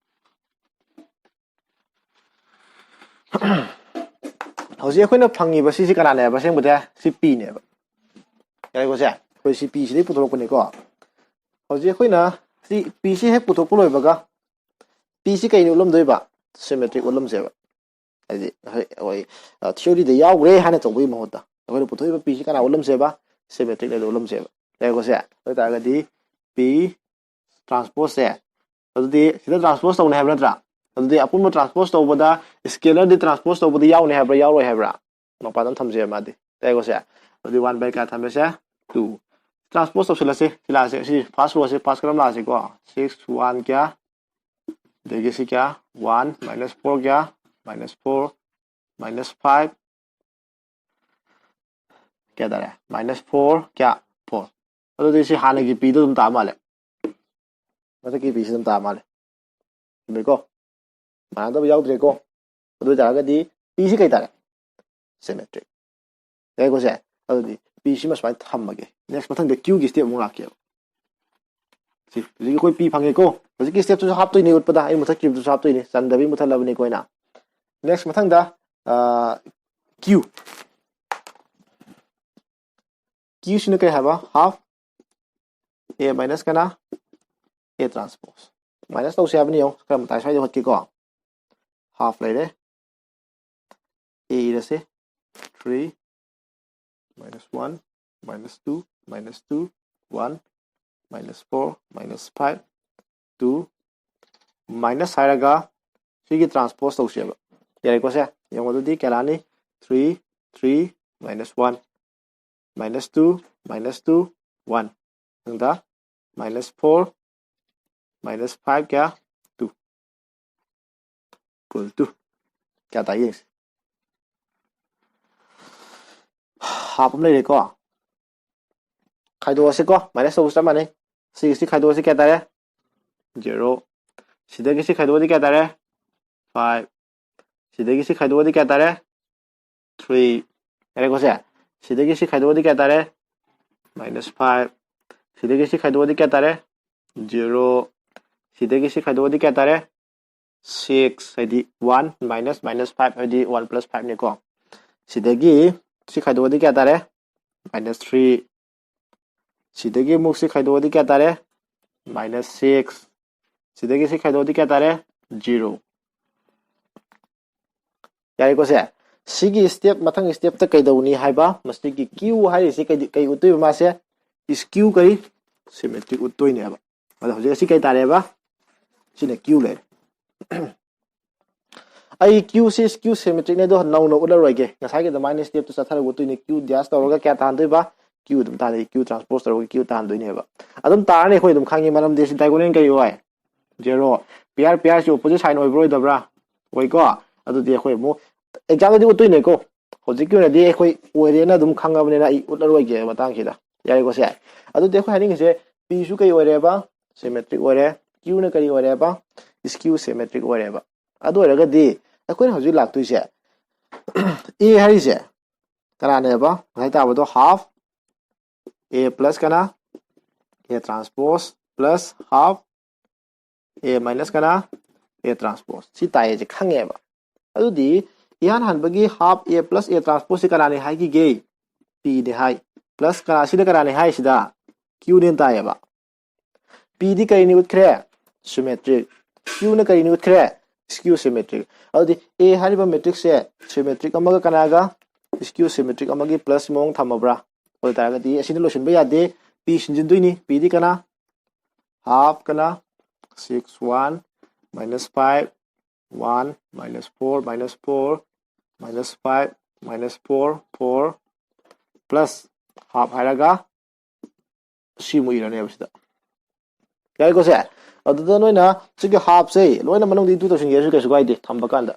ꯍꯧꯖꯤꯛ ꯑꯩꯈꯣꯏꯅ ꯐꯪꯉꯤꯕ ꯁꯤꯁꯤ ꯀꯅꯥꯅꯦꯕ? ꯑꯁꯦꯡꯕꯗꯤ ꯁꯤ P ꯅꯦꯕ꯫ ꯌꯥꯔꯦꯀꯣ ꯁꯦ? ꯑꯩꯈꯣꯏ ꯁꯤ P ꯁꯤꯗꯩ ꯄꯨꯊꯣꯔꯛꯄꯅꯤꯀꯣ꯫ ꯍꯧꯖꯤꯛ ꯑꯩꯈꯣꯏꯅ ꯁꯤ P ꯁꯤ ꯍꯦꯛ ꯄꯨꯊꯣꯛꯄ ꯂꯣꯏꯕꯒ, P ꯁꯤ ꯀꯩꯅ ꯎꯠꯂꯝꯗꯣꯏꯕ? Symmetric ꯎꯠꯂꯝꯁꯦꯕ꯫ ꯍꯥꯏꯗꯤ ꯉꯁꯥꯏ ꯑꯩꯈꯣꯏ theory ꯗ ꯌꯥꯎꯈ꯭ꯔꯦ ꯍꯥꯏꯅ ꯇꯧꯕꯒꯤ ꯃꯍꯨꯠꯇ ꯑꯩꯈꯣꯏꯅ ꯄꯨꯊꯣꯛꯏꯕ P ꯁꯤ ꯀꯅꯥ ꯎꯠꯂꯝꯁꯦꯕ? Symmetric ꯅ ꯎꯠꯂꯝꯁꯦꯕ꯫ ꯌꯥꯔꯦꯀꯣ ꯁꯦ? ꯑꯗꯨ ꯑꯣꯏꯇꯥꯔꯒꯗꯤ P transpose ꯁꯦ, ꯑꯗꯨꯗꯤ ꯁꯤꯗ transpose ꯇꯧꯅꯤ ꯍꯥꯏꯕ ꯅꯠꯇ꯭ꯔꯥ? ꯑꯗꯨꯗꯤ ꯑꯄꯨꯟꯕ transpose ꯇꯧꯕꯗ scalar ꯗꯤ transpose ꯇꯧꯕꯗ ꯌꯥꯎꯅꯤ ꯍꯥꯏꯕ꯭ꯔꯥ, ꯌꯥꯎꯔꯣꯏ ꯍꯥꯏꯕ꯭ꯔꯥ? ꯃꯄꯥꯟꯗ ꯑꯗꯨꯝ ꯊꯝꯖꯩꯕ ꯃꯥꯗꯤ꯫ ꯌꯥꯔꯦꯀꯣ ꯁꯦ? ꯑꯗꯨꯗꯤ one by ꯀꯌꯥ ꯊꯝꯃꯦꯁꯦ? Two. Transpose ꯇꯧꯁꯤꯜꯂꯁꯤ꯫ ꯁꯤ ꯂꯥꯛꯑꯁꯦ, ꯁꯤ first row ꯁꯦ first column ꯂꯥꯛꯑꯁꯤꯀꯣ꯫ Six, one ꯀꯌꯥ? ꯁꯤꯗꯒꯤ ꯁꯤ ꯀꯌꯥ? One minus four ꯀꯌꯥ? Minus four minus five ꯀꯌꯥ ꯇꯥꯔꯦ? Minus four ꯀꯌꯥ? Four. ꯑꯗꯨꯗꯤ ꯁꯤ ꯍꯥꯟꯅꯒꯤ ꯄꯤꯗꯣ ꯑꯗꯨꯝ ꯇꯥ ꯃꯥꯜꯂꯦ꯫ ꯃꯊꯛꯀꯤ ꯄꯤꯁꯤ ꯑꯗꯨꯝ ꯇꯥ ꯃꯥꯜꯂꯦ꯫ ꯆꯨꯝꯃꯦꯀꯣ? ꯃꯥꯟꯅꯗꯕ ꯌꯥꯎꯗ꯭ꯔꯦꯀꯣ? ꯑꯗꯨ ꯑꯣꯏꯇꯥꯔꯒꯗꯤ ꯄꯤꯁꯤ ꯀꯩ ꯇꯥꯔꯦ? Symmetric. ꯌꯥꯏꯀꯣ ꯁꯦ? ꯑꯗꯨꯗꯤ ꯄꯤꯁꯤꯃ ꯁꯨꯃꯥꯏꯅ ꯊꯝꯃꯒꯦ꯫ Next ꯃꯊꯪꯗ ꯀ꯭ꯌꯨꯒꯤ step ꯑꯃꯨꯛ ꯂꯥꯛꯀꯦꯕ꯫ ꯁꯤ ꯍꯧꯖꯤꯛ ꯑꯩꯈꯣꯏ ꯄꯤ ꯐꯪꯉꯦꯀꯣ꯫ ꯍꯧꯖꯤꯛꯀꯤ stepꯇꯨꯁꯨ ꯍꯥꯞꯇꯣꯏꯅꯦ ꯎꯠꯄꯗ꯫ ꯑꯩ ꯃꯨꯊꯠꯈꯤꯕꯗꯨꯁꯨ ꯍꯥꯞꯇꯣꯏꯅꯦ꯫ ꯆꯟꯗꯕꯤ ꯃꯨꯊꯠꯂꯕꯅꯤꯀꯣ ꯑꯩꯅ꯫ Next ꯃꯊꯪꯗ ꯀ꯭ꯌꯨ꯫ ꯀ꯭ꯌꯨꯁꯤꯅ ꯀꯩ ꯍꯥꯏꯕ? Half A minus ꯀꯅꯥ? A transpose. Minus ꯇꯧꯁꯦ ꯍꯥꯏꯕꯅꯤ ꯌꯦꯡꯉꯣ꯫ ꯈꯔ ꯃꯇꯥꯏ ꯁ꯭ꯋꯥꯏꯗ ꯍꯣꯠꯀꯦꯀꯣ꯫ Half ꯂꯩꯔꯦ꯫ A ꯏꯔꯁꯦ꯫ Three minus one minus two minus two one minus four minus five two minus ꯍꯥꯏꯔꯒ ꯁꯤꯒꯤ transpose ꯇꯧꯁꯦꯕ꯫ ꯌꯥꯔꯦꯀꯣ ꯁꯦ? ꯌꯦꯡꯉꯣ ꯑꯗꯨꯗꯤ ꯀꯌꯥ ꯂꯥꯛꯑꯅꯤ? Three, three minus one minus two minus two one. ꯃꯊꯪꯗ minus four minus five ꯀꯌꯥ? Two. Equal to ꯀꯌꯥ ꯇꯥꯏ ꯌꯦꯡꯁꯤ꯫ Half ꯑꯃ ꯂꯩꯔꯦꯀꯣ꯫ ꯈꯥꯏꯗꯣꯛꯑꯁꯤꯀꯣ꯫ Minus ꯇꯧꯕꯁꯨ ꯆꯞ ꯃꯥꯟꯅꯩ꯫ ꯁꯤꯒꯤ ꯁꯤ ꯈꯥꯏꯗꯣꯛꯑꯁꯤ ꯀꯌꯥ ꯇꯥꯔꯦ? Zero. ꯁꯤꯗꯒꯤ ꯁꯤ ꯈꯥꯏꯗꯣꯛꯑꯗꯤ ꯀꯌꯥ ꯇꯥꯔꯦ? Five. ꯁꯤꯗꯒꯤ ꯁꯤ ꯈꯥꯏꯗꯣꯛꯑꯗꯤ ꯀꯌꯥ ꯇꯥꯔꯦ? Three. ꯌꯥꯔꯦꯀꯣ ꯁꯦ? ꯁꯤꯗꯒꯤ ꯁꯤ ꯈꯥꯏꯗꯣꯛꯑꯗꯤ ꯀꯌꯥ ꯇꯥꯔꯦ? Minus five. ꯁꯤꯗꯒꯤ ꯁꯤ ꯈꯥꯏꯗꯣꯛꯑꯗꯤ ꯀꯌꯥ ꯇꯥꯔꯦ? Zero. ꯁꯤꯗꯒꯤ ꯁꯤ ꯈꯥꯏꯗꯣꯛꯑꯗꯤ ꯀꯌꯥ ꯇꯥꯔꯦ? Six ꯍꯥꯏꯗꯤ one minus minus five ꯍꯥꯏꯗꯤ one plus five ꯅꯤꯀꯣ꯫ ꯁꯤꯗꯒꯤ ꯁꯤ ꯈꯥꯏꯗꯣꯛꯑꯗꯤ ꯀꯌꯥ ꯇꯥꯔꯦ? Minus three. ꯁꯤꯗꯒꯤ ꯑꯃꯨꯛ ꯁꯤ ꯈꯥꯏꯗꯣꯛꯑꯗꯤ ꯀꯌꯥ ꯇꯥꯔꯦ? Minus six. ꯁꯤꯗꯒꯤ ꯁꯤ ꯈꯥꯏꯗꯣꯛꯑꯗꯤ ꯀꯌꯥ ꯇꯥꯔꯦ? Zero. ꯌꯥꯔꯦꯀꯣ ꯁꯦ? ꯁꯤꯒꯤ step, ꯃꯊꯪ stepꯇ ꯀꯩꯗꯧꯅꯤ ꯍꯥꯏꯕ? ꯃꯁꯤꯒꯤ Q ꯍꯥꯏꯔꯤꯁꯤ ꯀꯩ, ꯀꯩ ꯎꯠꯇꯣꯏꯕ ꯃꯥꯁꯦ? Skew ꯀꯔꯤ? Symmetric ꯎꯠꯇꯣꯏꯅꯦꯕ꯫ ꯑꯗꯣ ꯍꯧꯖꯤꯛ ꯑꯁꯤ ꯀꯩ ꯇꯥꯔꯦꯕ? ꯁꯤꯅ Q ꯂꯩꯔꯦ꯫ ꯑꯩ Q ꯁꯤ skew symmetricꯅꯦ, ꯑꯗꯣ ꯅꯧꯅ ꯎꯠꯂꯔꯣꯏꯒꯦ꯫ ꯉꯁꯥꯏꯒꯤ ꯑꯗꯨꯃꯥꯏꯅ stepꯇꯨ ꯆꯠꯊꯔꯒ ꯎꯠꯇꯣꯏꯅꯦ꯫ Q dash ꯇꯧꯔꯒ ꯀꯌꯥ ꯇꯥꯍꯟꯗꯣꯏꯕ? Q ꯑꯗꯨꯝ ꯇꯥꯔꯦ꯫ Q transpose ꯇꯧꯔꯒ Q ꯇꯥꯍꯟꯗꯣꯏꯅꯦꯕ꯫ ꯑꯗꯨꯝ ꯇꯥꯔꯅꯤ, ꯑꯩꯈꯣꯏ ꯑꯗꯨꯝ ꯈꯪꯉꯤ, ꯃꯔꯝꯗꯤ ꯁꯤ diagonal ꯀꯔꯤ ꯑꯣꯏ? Zero꯫ ꯄꯤꯌꯥꯔ ꯄꯤꯌꯥꯔꯁꯤ ꯑꯣꯄꯣꯖꯤꯠ ꯁꯥꯏꯟ ꯑꯣꯏꯕ꯭ꯔꯥ ꯑꯣꯏꯗꯕ꯭ꯔꯥ? ꯑꯣꯏꯀꯣ꯫ ꯑꯗꯨꯗꯤ ꯑꯩꯈꯣꯏ ꯑꯃꯨꯛ ꯑꯦꯛꯖꯥꯝꯗꯗꯤ ꯎꯠꯇꯣꯏꯅꯦꯀꯣ꯫ ꯍꯧꯖꯤꯛꯀꯤ ꯑꯣꯏꯅꯗꯤ ꯑꯩꯈꯣꯏ ꯑꯣꯏꯔꯦꯅ ꯑꯗꯨꯝ ꯈꯪꯉꯕꯅꯤꯅ ꯑꯩ ꯎꯠꯂꯔꯣꯏꯒꯦ ꯃꯇꯥꯡꯁꯤꯗ꯫ ꯌꯥꯔꯦꯀꯣ ꯁꯦ? ꯑꯗꯨꯗꯤ ꯑꯩꯈꯣꯏ ꯍꯥꯏꯅꯤꯡꯉꯤꯁꯦ, ꯄꯤꯁꯨ ꯀꯩ ꯑꯣꯏꯔꯦꯕ? ꯁꯤꯃꯦꯇ꯭ꯔꯤꯛ ꯑꯣꯏꯔꯦ꯫ ꯀ꯭ꯌꯨꯅ ꯀꯔꯤ ꯑꯣꯏꯔꯦꯕ? ꯁ꯭ꯀ꯭ꯌꯨ ꯁꯤꯃꯦꯇ꯭ꯔꯤꯛ ꯑꯣꯏꯔꯦꯕ꯫ ꯑꯗꯨ ꯑꯣꯏꯔꯒꯗꯤ ꯑꯩꯈꯣꯏꯅ ꯍꯧꯖꯤꯛ ꯂꯥꯛꯇꯣꯏꯁꯦ, ꯑꯦ ꯍꯥꯏꯔꯤꯁꯦ ꯀꯅꯥꯅꯦꯕ? ꯉꯁꯥꯏ ꯇꯥꯕꯗꯣ ꯍꯥꯐ ꯑꯦ ꯄ꯭ꯂꯁ ꯀꯅꯥ? ꯑꯦ ꯇ꯭ꯔꯥꯟꯁꯄꯣꯁ ꯄ꯭ꯂꯁ ꯍꯥꯐ ꯑꯦ ꯃꯥꯏꯅꯁ ꯀꯅꯥ? ꯑꯦ ꯇ꯭ꯔꯥꯟꯁꯄꯣꯁ꯫ ꯁꯤ ꯇꯥꯏꯌꯦꯁꯦ ꯈꯪꯉꯦꯕ꯫ ꯑꯗꯨꯗꯤ ꯏꯍꯥꯟ ꯍꯥꯟꯕꯒꯤ ꯍꯥꯐ ꯑꯦ ꯄ꯭ꯂꯁ ꯑꯦ ꯇ꯭ꯔꯥꯟꯁꯄꯣꯁꯁꯤ ꯀꯅꯥꯅꯤ ꯍꯥꯏꯈꯤꯒꯦ? ꯄꯤꯅꯤ ꯍꯥꯏ꯫ ꯄ꯭ꯂꯁ ꯀꯅꯥ, ꯁꯤꯅ ꯀꯅꯥꯅꯤ ꯍꯥꯏꯁꯤꯗ? ꯀ꯭ꯌꯨꯅꯦꯅ ꯇꯥꯏꯌꯦꯕ꯫ ꯄꯤꯗꯤ ꯀꯔꯤꯅꯤ ꯎꯠꯈ꯭ꯔꯦ? ꯁꯤꯃꯦꯇ꯭ꯔꯤꯛ꯫ ꯀ꯭ꯌꯨꯅ ꯀꯔꯤꯅꯤ ꯎꯠꯈ꯭ꯔꯦ? ꯁ꯭ꯀ꯭ꯌꯨ ꯁꯤꯃꯦꯇ꯭ꯔꯤꯛ꯫ ꯑꯗꯨꯗꯤ ꯑꯦ ꯍꯥꯏꯔꯤꯕ ꯃꯦꯇ꯭ꯔꯤꯛꯁꯦ ꯁꯤꯃꯦꯇ꯭ꯔꯤꯛ ꯑꯃꯒ ꯀꯅꯥꯒ? ꯁ꯭ꯀ꯭ꯌꯨ ꯁꯤꯃꯦꯇ꯭ꯔꯤꯛ ꯑꯃꯒꯤ ꯄ꯭ꯂꯁ ꯃꯑꯣꯡ ꯊꯝꯃꯕ꯭ꯔꯥ? ꯑꯗꯨ ꯑꯣꯏꯇꯥꯔꯒꯗꯤ ꯑꯁꯤꯅ ꯂꯣꯏꯁꯤꯟꯕ ꯌꯥꯗꯦ, ꯄꯤ ꯁꯤꯟꯖꯤꯟꯗꯣꯏꯅꯤ꯫ ꯄꯤꯗꯤ ꯀꯅꯥ? ꯍꯥꯐ ꯀꯅꯥ? Six one minus five one minus four minus four minus five minus four four plus half ꯍꯥꯏꯔꯒ ꯁꯤꯃꯨꯛ ꯏꯔꯅꯦꯕ ꯁꯤꯗ꯫ ꯌꯥꯏꯀꯣ ꯁꯦ? ꯑꯗꯨꯗ ꯅꯣꯏꯅ ꯁꯤꯒꯤ ꯍꯥꯐꯁꯦ ꯂꯣꯏꯅ ꯃꯅꯨꯡꯗ ꯏꯟꯇꯨ ꯇꯧꯁꯤꯟꯒꯦꯁꯨ ꯀꯩꯁꯨ ꯀꯥꯏꯗꯦ, ꯊꯝꯕ ꯀꯥꯟꯗ꯫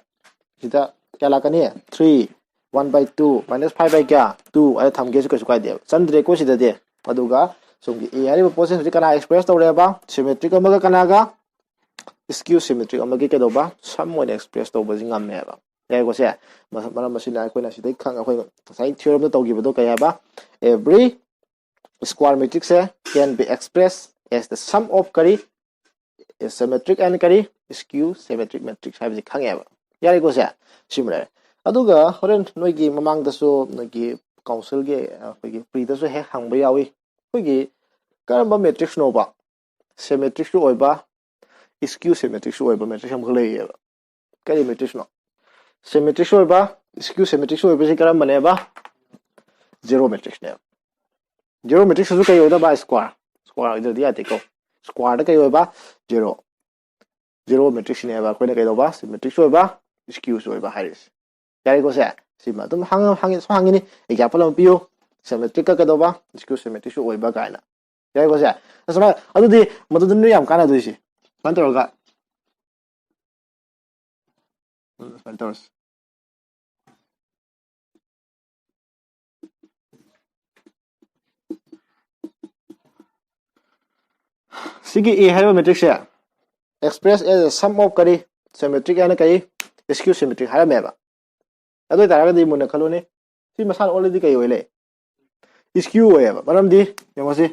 ꯁꯤꯗ ꯀꯌꯥ ꯂꯥꯛꯀꯅꯤ? Three, one by two minus five by ꯀꯌꯥ? ꯇꯨ ꯑꯗ ꯊꯝꯒꯦꯁꯨ ꯀꯩꯁꯨ ꯀꯥꯏꯗꯦꯕ꯫ ꯆꯟꯗ꯭ꯔꯦꯀꯣ ꯁꯤꯗꯗꯤ꯫ ꯑꯗꯨꯒ ꯁꯣꯝꯒꯤ ꯑꯦ ꯍꯥꯏꯔꯤꯕ ꯄꯣꯠꯁꯦ ꯍꯧꯖꯤꯛ ꯀꯅꯥ ꯑꯦꯛꯁꯄ꯭ꯔꯦꯁ ꯇꯧꯔꯦꯕ? ꯁꯤꯃꯦꯇ꯭ꯔꯤꯛ ꯑꯃꯒ ꯀꯅꯥꯒ? ꯁ꯭ꯀ꯭ꯌꯨ ꯁꯤꯃꯦꯇ꯭ꯔꯤꯛ ꯑꯃꯒꯤ ꯀꯩꯗꯧꯕ? ꯁꯝ ꯑꯣꯏꯅ ꯑꯦꯛꯁꯄ꯭ꯔꯦꯁ ꯇꯧꯕꯁꯤ ꯉꯝꯃꯦꯕ꯫ ꯌꯥꯏꯀꯣ ꯁꯦ? ꯃ-, ꯃꯔꯝ ꯑꯁꯤꯅ ꯑꯩꯈꯣꯏꯅ ꯁꯤꯗꯩ ꯈꯪ-, ꯑꯩꯈꯣꯏ ꯉꯁꯥꯏ ꯊꯤꯑꯣꯔꯝꯗ ꯇꯧꯈꯤꯕꯗꯣ ꯀꯩ ꯍꯥꯏꯕ? Every square matrix say can be expressed as the sum of ꯀꯔꯤ? Symmetric and ꯀꯔꯤ? Skew symmetric matrix ꯍꯥꯏꯕꯁꯤ ꯈꯪꯉꯦꯕ꯫ ꯌꯥꯔꯦꯀꯣ ꯁꯦ? ꯁꯤꯃ ꯂꯩꯔꯦ꯫ ꯑꯗꯨꯒ ꯍꯣꯔꯦꯟ ꯅꯣꯏꯒꯤ ꯃꯃꯥꯡꯗꯁꯨ ꯅꯣꯏꯒꯤ ꯀꯥꯎꯟꯁꯤꯜꯒꯤ ꯑꯩꯈꯣꯏꯒꯤ ꯄ꯭ꯔꯤꯗꯁꯨ ꯍꯦꯛ ꯍꯪꯕ ꯌꯥꯎꯏ꯫ ꯑꯩꯈꯣꯏꯒꯤ ꯀꯔꯝꯕ ꯃꯦꯇ꯭ꯔꯤꯛꯁꯅꯣꯕ ꯁꯤꯃꯦꯇ꯭ꯔꯤꯛꯁꯨ ꯑꯣꯏꯕ, ꯁ꯭ꯀ꯭ꯌꯨ ꯁꯤꯃꯦꯇ꯭ꯔꯤꯛꯁꯨ ꯑꯣꯏꯕ ꯃꯦꯇ꯭ꯔꯤꯛꯁ ꯑꯃꯈꯛ ꯂꯩꯌꯦꯕ? ꯀꯔꯤ ꯃꯦꯇ꯭ꯔꯤꯛꯁꯅꯣ? ꯁꯤꯃꯦꯇ꯭ꯔꯤꯛꯁꯨ ꯑꯣꯏꯕ, ꯁ꯭ꯀ꯭ꯌꯨ ꯁꯤꯃꯦꯇ꯭ꯔꯤꯛꯁꯨ ꯑꯣꯏꯕꯁꯤ ꯀꯔꯝꯕꯅꯦꯕ? ꯖꯦꯔꯣ ꯃꯦꯇ꯭ꯔꯤꯛꯁꯅꯦꯕ꯫ ꯖꯦꯔꯣ ꯃꯦꯇ꯭ꯔꯤꯛꯁꯤꯁꯨ ꯀꯩ ꯑꯣꯏꯗꯕ? ꯁ꯭ꯀ꯭ꯋꯥꯔ꯫ ꯁ꯭ꯀ꯭ꯋꯥꯔ ꯑꯣꯏꯗ꯭ꯔꯗꯤ ꯌꯥꯗꯦꯀꯣ꯫ ꯁ꯭ꯀ꯭ꯋꯥꯔꯗ ꯀꯩ ꯑꯣꯏꯕ? ꯖꯦꯔꯣ꯫ ꯖꯦꯔꯣ ꯃꯦꯇ꯭ꯔꯤꯛꯁꯤꯅꯦꯕ ꯑꯩꯈꯣꯏꯅ ꯀꯩꯗꯧꯕ? ꯁꯤꯃꯦꯇ꯭ꯔꯤꯛꯁꯨ ꯑꯣꯏꯕ, ꯁ꯭ꯀ꯭ꯌꯨꯁꯨ ꯑꯣꯏꯕ ꯍꯥꯏꯔꯤꯁꯦ꯫ ꯌꯥꯔꯦꯀꯣ ꯁꯦ? ꯁꯤꯃ ꯑꯗꯨꯝ ꯍꯪ-, ꯍꯪꯉꯤ, ꯁꯨꯝ ꯍꯪꯉꯤꯅꯤ꯫ ꯑꯦꯛꯖꯥꯝꯄꯜ ꯑꯃ ꯄꯤꯌꯨ꯫ ꯁꯤꯃꯦꯇ꯭ꯔꯤꯛꯀ ꯀꯩꯗꯧꯕ? ꯁ꯭ꯀ꯭ꯌꯨ ꯁꯤꯃꯦꯇ꯭ꯔꯤꯛꯁꯨ ꯑꯣꯏꯕ ꯀꯥꯏꯅ꯫ ꯌꯥꯔꯦꯀꯣ ꯁꯦ? ꯑꯁꯨꯃꯥꯏꯅ, ꯑꯗꯨꯗꯤ ꯃꯗꯨꯗ ꯅꯣꯏ ꯌꯥꯝ ꯀꯥꯟꯅꯗꯣꯏꯁꯦ꯫ ꯁꯨꯃꯥꯏꯅ ꯇꯧꯔꯒ ꯁꯨꯃꯥꯏꯅ ꯇꯧꯔꯁꯤ꯫ ꯁꯤꯒꯤ A ꯍꯥꯏꯔꯤꯕ matrix say express as a sum of ꯀꯔꯤ, symmetric ꯍꯥꯏꯅ ꯀꯔꯤ, skew symmetric ꯍꯥꯏꯔꯝꯃꯦꯕ꯫ ꯑꯗꯨ ꯑꯣꯏꯇꯥꯔꯒꯗꯤ ꯃꯨꯟꯅ ꯈꯜꯂꯨꯅꯦ, ꯁꯤ ꯃꯁꯥꯅ already ꯀꯩ ꯑꯣꯏ ꯂꯩ? Skew ꯑꯣꯏꯌꯦꯕ꯫ ꯃꯔꯝꯗꯤ ꯌꯦꯡꯉꯣꯁꯤ,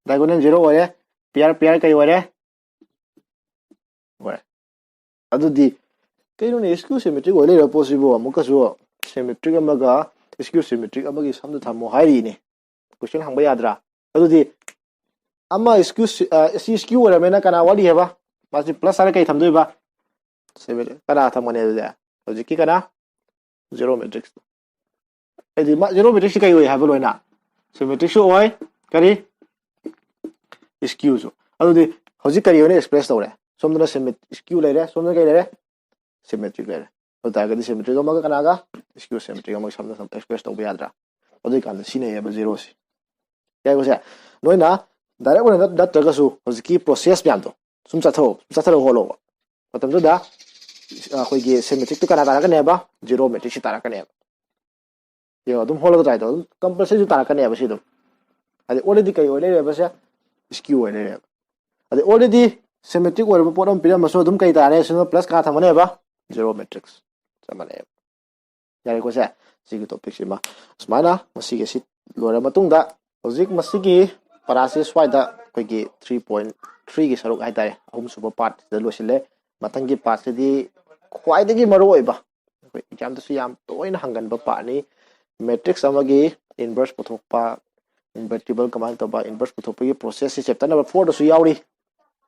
diagonal zero ꯑꯣꯏꯔꯦ, pair pair ꯀꯩ ꯑꯣꯏꯔꯦ? ꯑꯣꯏꯔꯦ꯫ ꯑꯗꯨꯗꯤ ꯀꯩꯅꯣꯅꯦ, skew symmetric ꯑꯣꯏ ꯂꯩꯔꯕ ꯄꯣꯠꯁꯤꯕꯨ ꯑꯃꯨꯛꯀꯁꯨ symmetric ꯑꯃꯒ skew symmetric ꯑꯃꯒꯤ ꯁꯝꯗ ꯊꯝꯃꯣ ꯍꯥꯏꯔꯤꯅꯦ? Question ꯍꯪꯕ ꯌꯥꯗ꯭ꯔꯥ? ꯑꯗꯨꯗꯤ ꯑꯃ skew, ꯑ, ꯁꯤ skew ꯑꯣꯏꯔꯝꯃꯦꯅ ꯀꯅꯥ ꯋꯥꯠꯂꯤ ꯍꯥꯏꯕ? ꯃꯥꯁꯤ plus ꯍꯥꯏꯔ ꯀꯩ ꯊꯝꯗꯣꯏꯕ? Symmet-, ꯀꯅꯥ ꯊꯝꯒꯅꯤ ꯑꯗꯨꯗꯤ? ꯍꯧꯖꯤꯛꯀꯤ ꯀꯅꯥ? Zero matrix꯫ ꯍꯥꯏꯗꯤ ꯃꯥ zero matrix ꯁꯤ ꯀꯩ ꯑꯣꯏ ꯍꯥꯏꯕ ꯂꯣꯏꯅ? Symmetric ꯁꯨ ꯑꯣꯏ, ꯀꯔꯤ? Skew ꯁꯨ꯫ ꯑꯗꯨꯗꯤ ꯍꯧꯖꯤꯛ ꯀꯔꯤ ꯑꯣꯏꯅ express ꯇꯧꯔꯦ? ꯁꯣꯝꯗꯅ symmet-, skew ꯂꯩꯔꯦ, ꯁꯣꯝꯗꯅ ꯀꯩ ꯂꯩꯔꯦ? Symmetric ꯂꯩꯔꯦ꯫ ꯑꯗꯨ ꯇꯥꯔꯒꯗꯤ symmetric ꯑꯃꯒ ꯀꯅꯥꯒ? Skew symmetric ꯑꯃꯒ ꯁꯝꯅ ꯁꯝ express ꯇꯧꯕ ꯌꯥꯗ꯭ꯔꯥ? ꯑꯗꯨꯏ ꯀꯥꯟꯗ ꯁꯤꯖꯤꯟꯅꯩꯌꯦꯕ zero ꯁꯤ꯫ ꯌꯥꯏꯀꯣ ꯁꯦ? ꯅꯣꯏꯅ direct ꯑꯣꯏꯅ ꯅꯠ-, ꯅꯠꯇ꯭ꯔꯒꯁꯨ ꯍꯧꯖꯤꯛꯀꯤ process ꯃꯌꯥꯝꯗꯣ ꯁꯨꯝ ꯆꯠꯊꯧ-, ꯆꯠꯊꯔꯒ ꯍꯣꯠꯂꯣꯕ꯫ ꯃꯇꯝꯗꯨꯗ ꯑꯩꯈꯣꯏꯒꯤ symmetric ꯇꯨ ꯀꯅꯥ ꯇꯥꯔꯛꯀꯅꯦꯕ? Zero matrix ꯁꯤ ꯇꯥꯔꯛꯀꯅꯦꯕ꯫ ꯌꯦꯡꯉꯣ, ꯑꯗꯨꯝ ꯍꯣꯠꯂꯒ try ꯇꯧ꯫ ꯑꯗꯨꯝ compulsory ꯁꯨ ꯇꯥꯔꯛꯀꯅꯦꯕ ꯁꯤ ꯑꯗꯨꯝ꯫ ꯍꯥꯏꯗꯤ already ꯀꯩ ꯑꯣꯏ ꯂꯩꯔꯦꯕ ꯁꯦ? Skew ꯑꯣꯏ ꯂꯩꯔꯦꯕ꯫ ꯑꯗꯩ already symmetric ꯑꯣꯏꯔꯕ ꯄꯣꯠ ꯑꯃ ꯄꯤꯔꯝꯃꯁꯨ ꯑꯗꯨꯝ ꯀꯩ ꯇꯥꯔꯦ? ꯁꯤꯅ plus ꯀꯅꯥ ꯊꯝꯒꯅꯦꯕ? Zero matrix꯫ ꯆꯞ ꯃꯥꯟꯅꯩꯕ꯫ ꯌꯥꯔꯦꯀꯣ ꯁꯦ? ꯁꯤꯒꯤ topic ꯁꯤꯃ꯫ ꯁꯨꯃꯥꯏꯅ ꯃꯁꯤꯒꯤ ꯁꯤ ꯂꯣꯏꯔ ꯃꯇꯨꯡꯗ ꯍꯧꯖꯤꯛ ꯃꯁꯤꯒꯤ ꯄꯔꯥꯁꯤ ꯁ꯭ꯋꯥꯏꯗ ꯑꯩꯈꯣꯏꯒꯤ three point three ꯒꯤ ꯁꯔꯨꯛ ꯍꯥꯏꯇꯥꯔꯦ, ꯑꯍꯨꯝꯁꯨꯕ part ꯁꯤꯗ ꯂꯣꯏꯁꯤꯜꯂꯦ꯫ ꯃꯊꯪꯒꯤ part ꯁꯤꯗꯤ ꯈ꯭ꯋꯥꯏꯗꯒꯤ ꯃꯔꯨꯑꯣꯏꯕ, ꯑꯩꯈꯣꯏ exam ꯗꯁꯨ ꯌꯥꯝ ꯇꯣꯏꯅ ꯍꯪꯒꯟꯕ part ꯅꯤ꯫ Matrix ꯑꯃꯒꯤ inverse ꯄꯨꯊꯣꯛꯄ, invertible ꯀꯃꯥꯏꯅ ꯇꯧꯕ, inverse ꯄꯨꯊꯣꯛꯄꯒꯤ process ꯁꯤ chapter number four ꯗꯁꯨ ꯌꯥꯎꯔꯤ,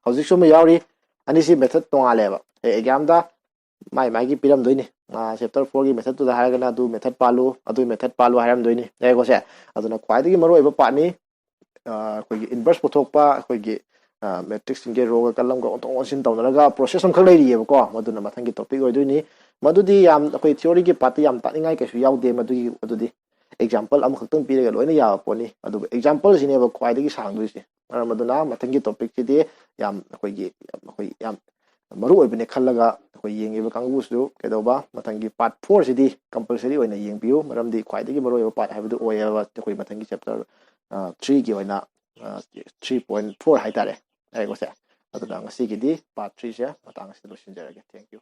ꯍꯧꯖꯤꯛꯁꯨ ꯑꯃ ꯌꯥꯎꯔꯤ꯫ ꯑꯅꯤꯁꯤ method ꯇꯣꯉꯥꯜꯂꯦꯕ꯫ ꯑꯦ, exam ꯗ ꯃꯥꯏ ꯃꯥꯏꯒꯤ ꯄꯤꯔꯝꯗꯣꯏꯅꯤ꯫ ꯑꯥ, chapter four ꯒꯤ method ꯇꯨꯗ ꯍꯥꯏꯔꯒꯅ ꯑꯗꯨ method ꯄꯥꯜꯂꯨ, ꯑꯗꯨ method ꯄꯥꯜꯂꯨ ꯍꯥꯏꯔꯝꯗꯣꯏꯅꯤ꯫ ꯌꯥꯏꯀꯣ ꯁꯦ? ꯑꯗꯨꯅ ꯈ꯭ꯋꯥꯏꯗꯒꯤ ꯃꯔꯨꯑꯣꯏꯕ part ꯅꯤ꯫ ꯑꯥ, ꯑꯩꯈꯣꯏꯒꯤ inverse ꯄꯨꯊꯣꯛꯄ, ꯑꯩꯈꯣꯏꯒꯤ, ꯑꯥ, matrix ꯁꯤꯡꯁꯦ row ꯒ column ꯒ ꯑꯣꯟꯊꯣꯛ ꯑꯣꯟꯁꯤꯟ ꯇꯧꯅꯔꯒ process ꯑꯃꯈꯛ ꯂꯩꯔꯤꯑꯕꯀꯣ꯫ ꯃꯗꯨꯅ ꯃꯊꯪꯒꯤ topic ꯑꯣꯏꯗꯣꯏꯅꯤ꯫ ꯃꯗꯨꯗꯤ ꯌꯥꯝ ꯑꯩꯈꯣꯏ theory ꯒꯤ part ꯇ ꯌꯥꯝ ꯇꯥꯛꯅꯤꯡꯉꯥꯏ ꯀꯩꯁꯨ ꯌꯥꯎꯗꯦ꯫ ꯃꯗꯨꯒꯤ, ꯑꯗꯨꯗꯤ example ꯑꯃꯈꯛꯇꯪ ꯄꯤꯔꯒ ꯂꯣꯏꯅ ꯌꯥꯕ ꯄꯣꯠꯅꯤ꯫ ꯑꯗꯨꯕꯨ example ꯁꯤꯅꯦꯕ ꯈ꯭ꯋꯥꯏꯗꯒꯤ ꯁꯥꯡꯗꯣꯏꯁꯦ꯫ ꯃꯔꯝ ꯑꯗꯨꯅ ꯃꯊꯪꯒꯤ topic ꯁꯤꯗꯤ ꯌꯥꯝ ꯑꯩꯈꯣꯏꯒꯤ, ꯌꯥꯝ, ꯑꯩꯈꯣꯏ ꯌꯥꯝ ꯃꯔꯨ ꯑꯣꯏꯕꯅꯦ ꯈꯜꯂꯒ ꯑꯩꯈꯣꯏ ꯌꯦꯡꯉꯤꯕ ꯀꯥꯡꯕꯨꯁꯨ ꯀꯩꯗꯧꯕ, ꯃꯊꯪꯒꯤ part four ꯁꯤꯗꯤ compulsory ꯑꯣꯏꯅ ꯌꯦꯡꯕꯤꯌꯨ, ꯃꯔꯝꯗꯤ ꯈ꯭ꯋꯥꯏꯗꯒꯤ ꯃꯔꯨ ꯑꯣꯏꯕ part ꯍꯥꯏꯕꯗꯨ ꯑꯣꯏꯌꯦꯕ ꯑꯩꯈꯣꯏ ꯃꯊꯪꯒꯤ chapter three ꯒꯤ ꯑꯣꯏꯅ, three point four ꯍꯥꯏꯇꯥꯔꯦ, ꯍꯥꯏꯀꯣꯁꯦ꯫ ꯑꯗꯨꯅ ꯉꯁꯤꯒꯤꯗꯤ part three ꯁꯦ ꯃꯇꯥꯡ ꯑꯁꯤꯗ ꯂꯣꯏꯁꯤꯟꯖꯔꯒꯦ꯫ Thank you꯫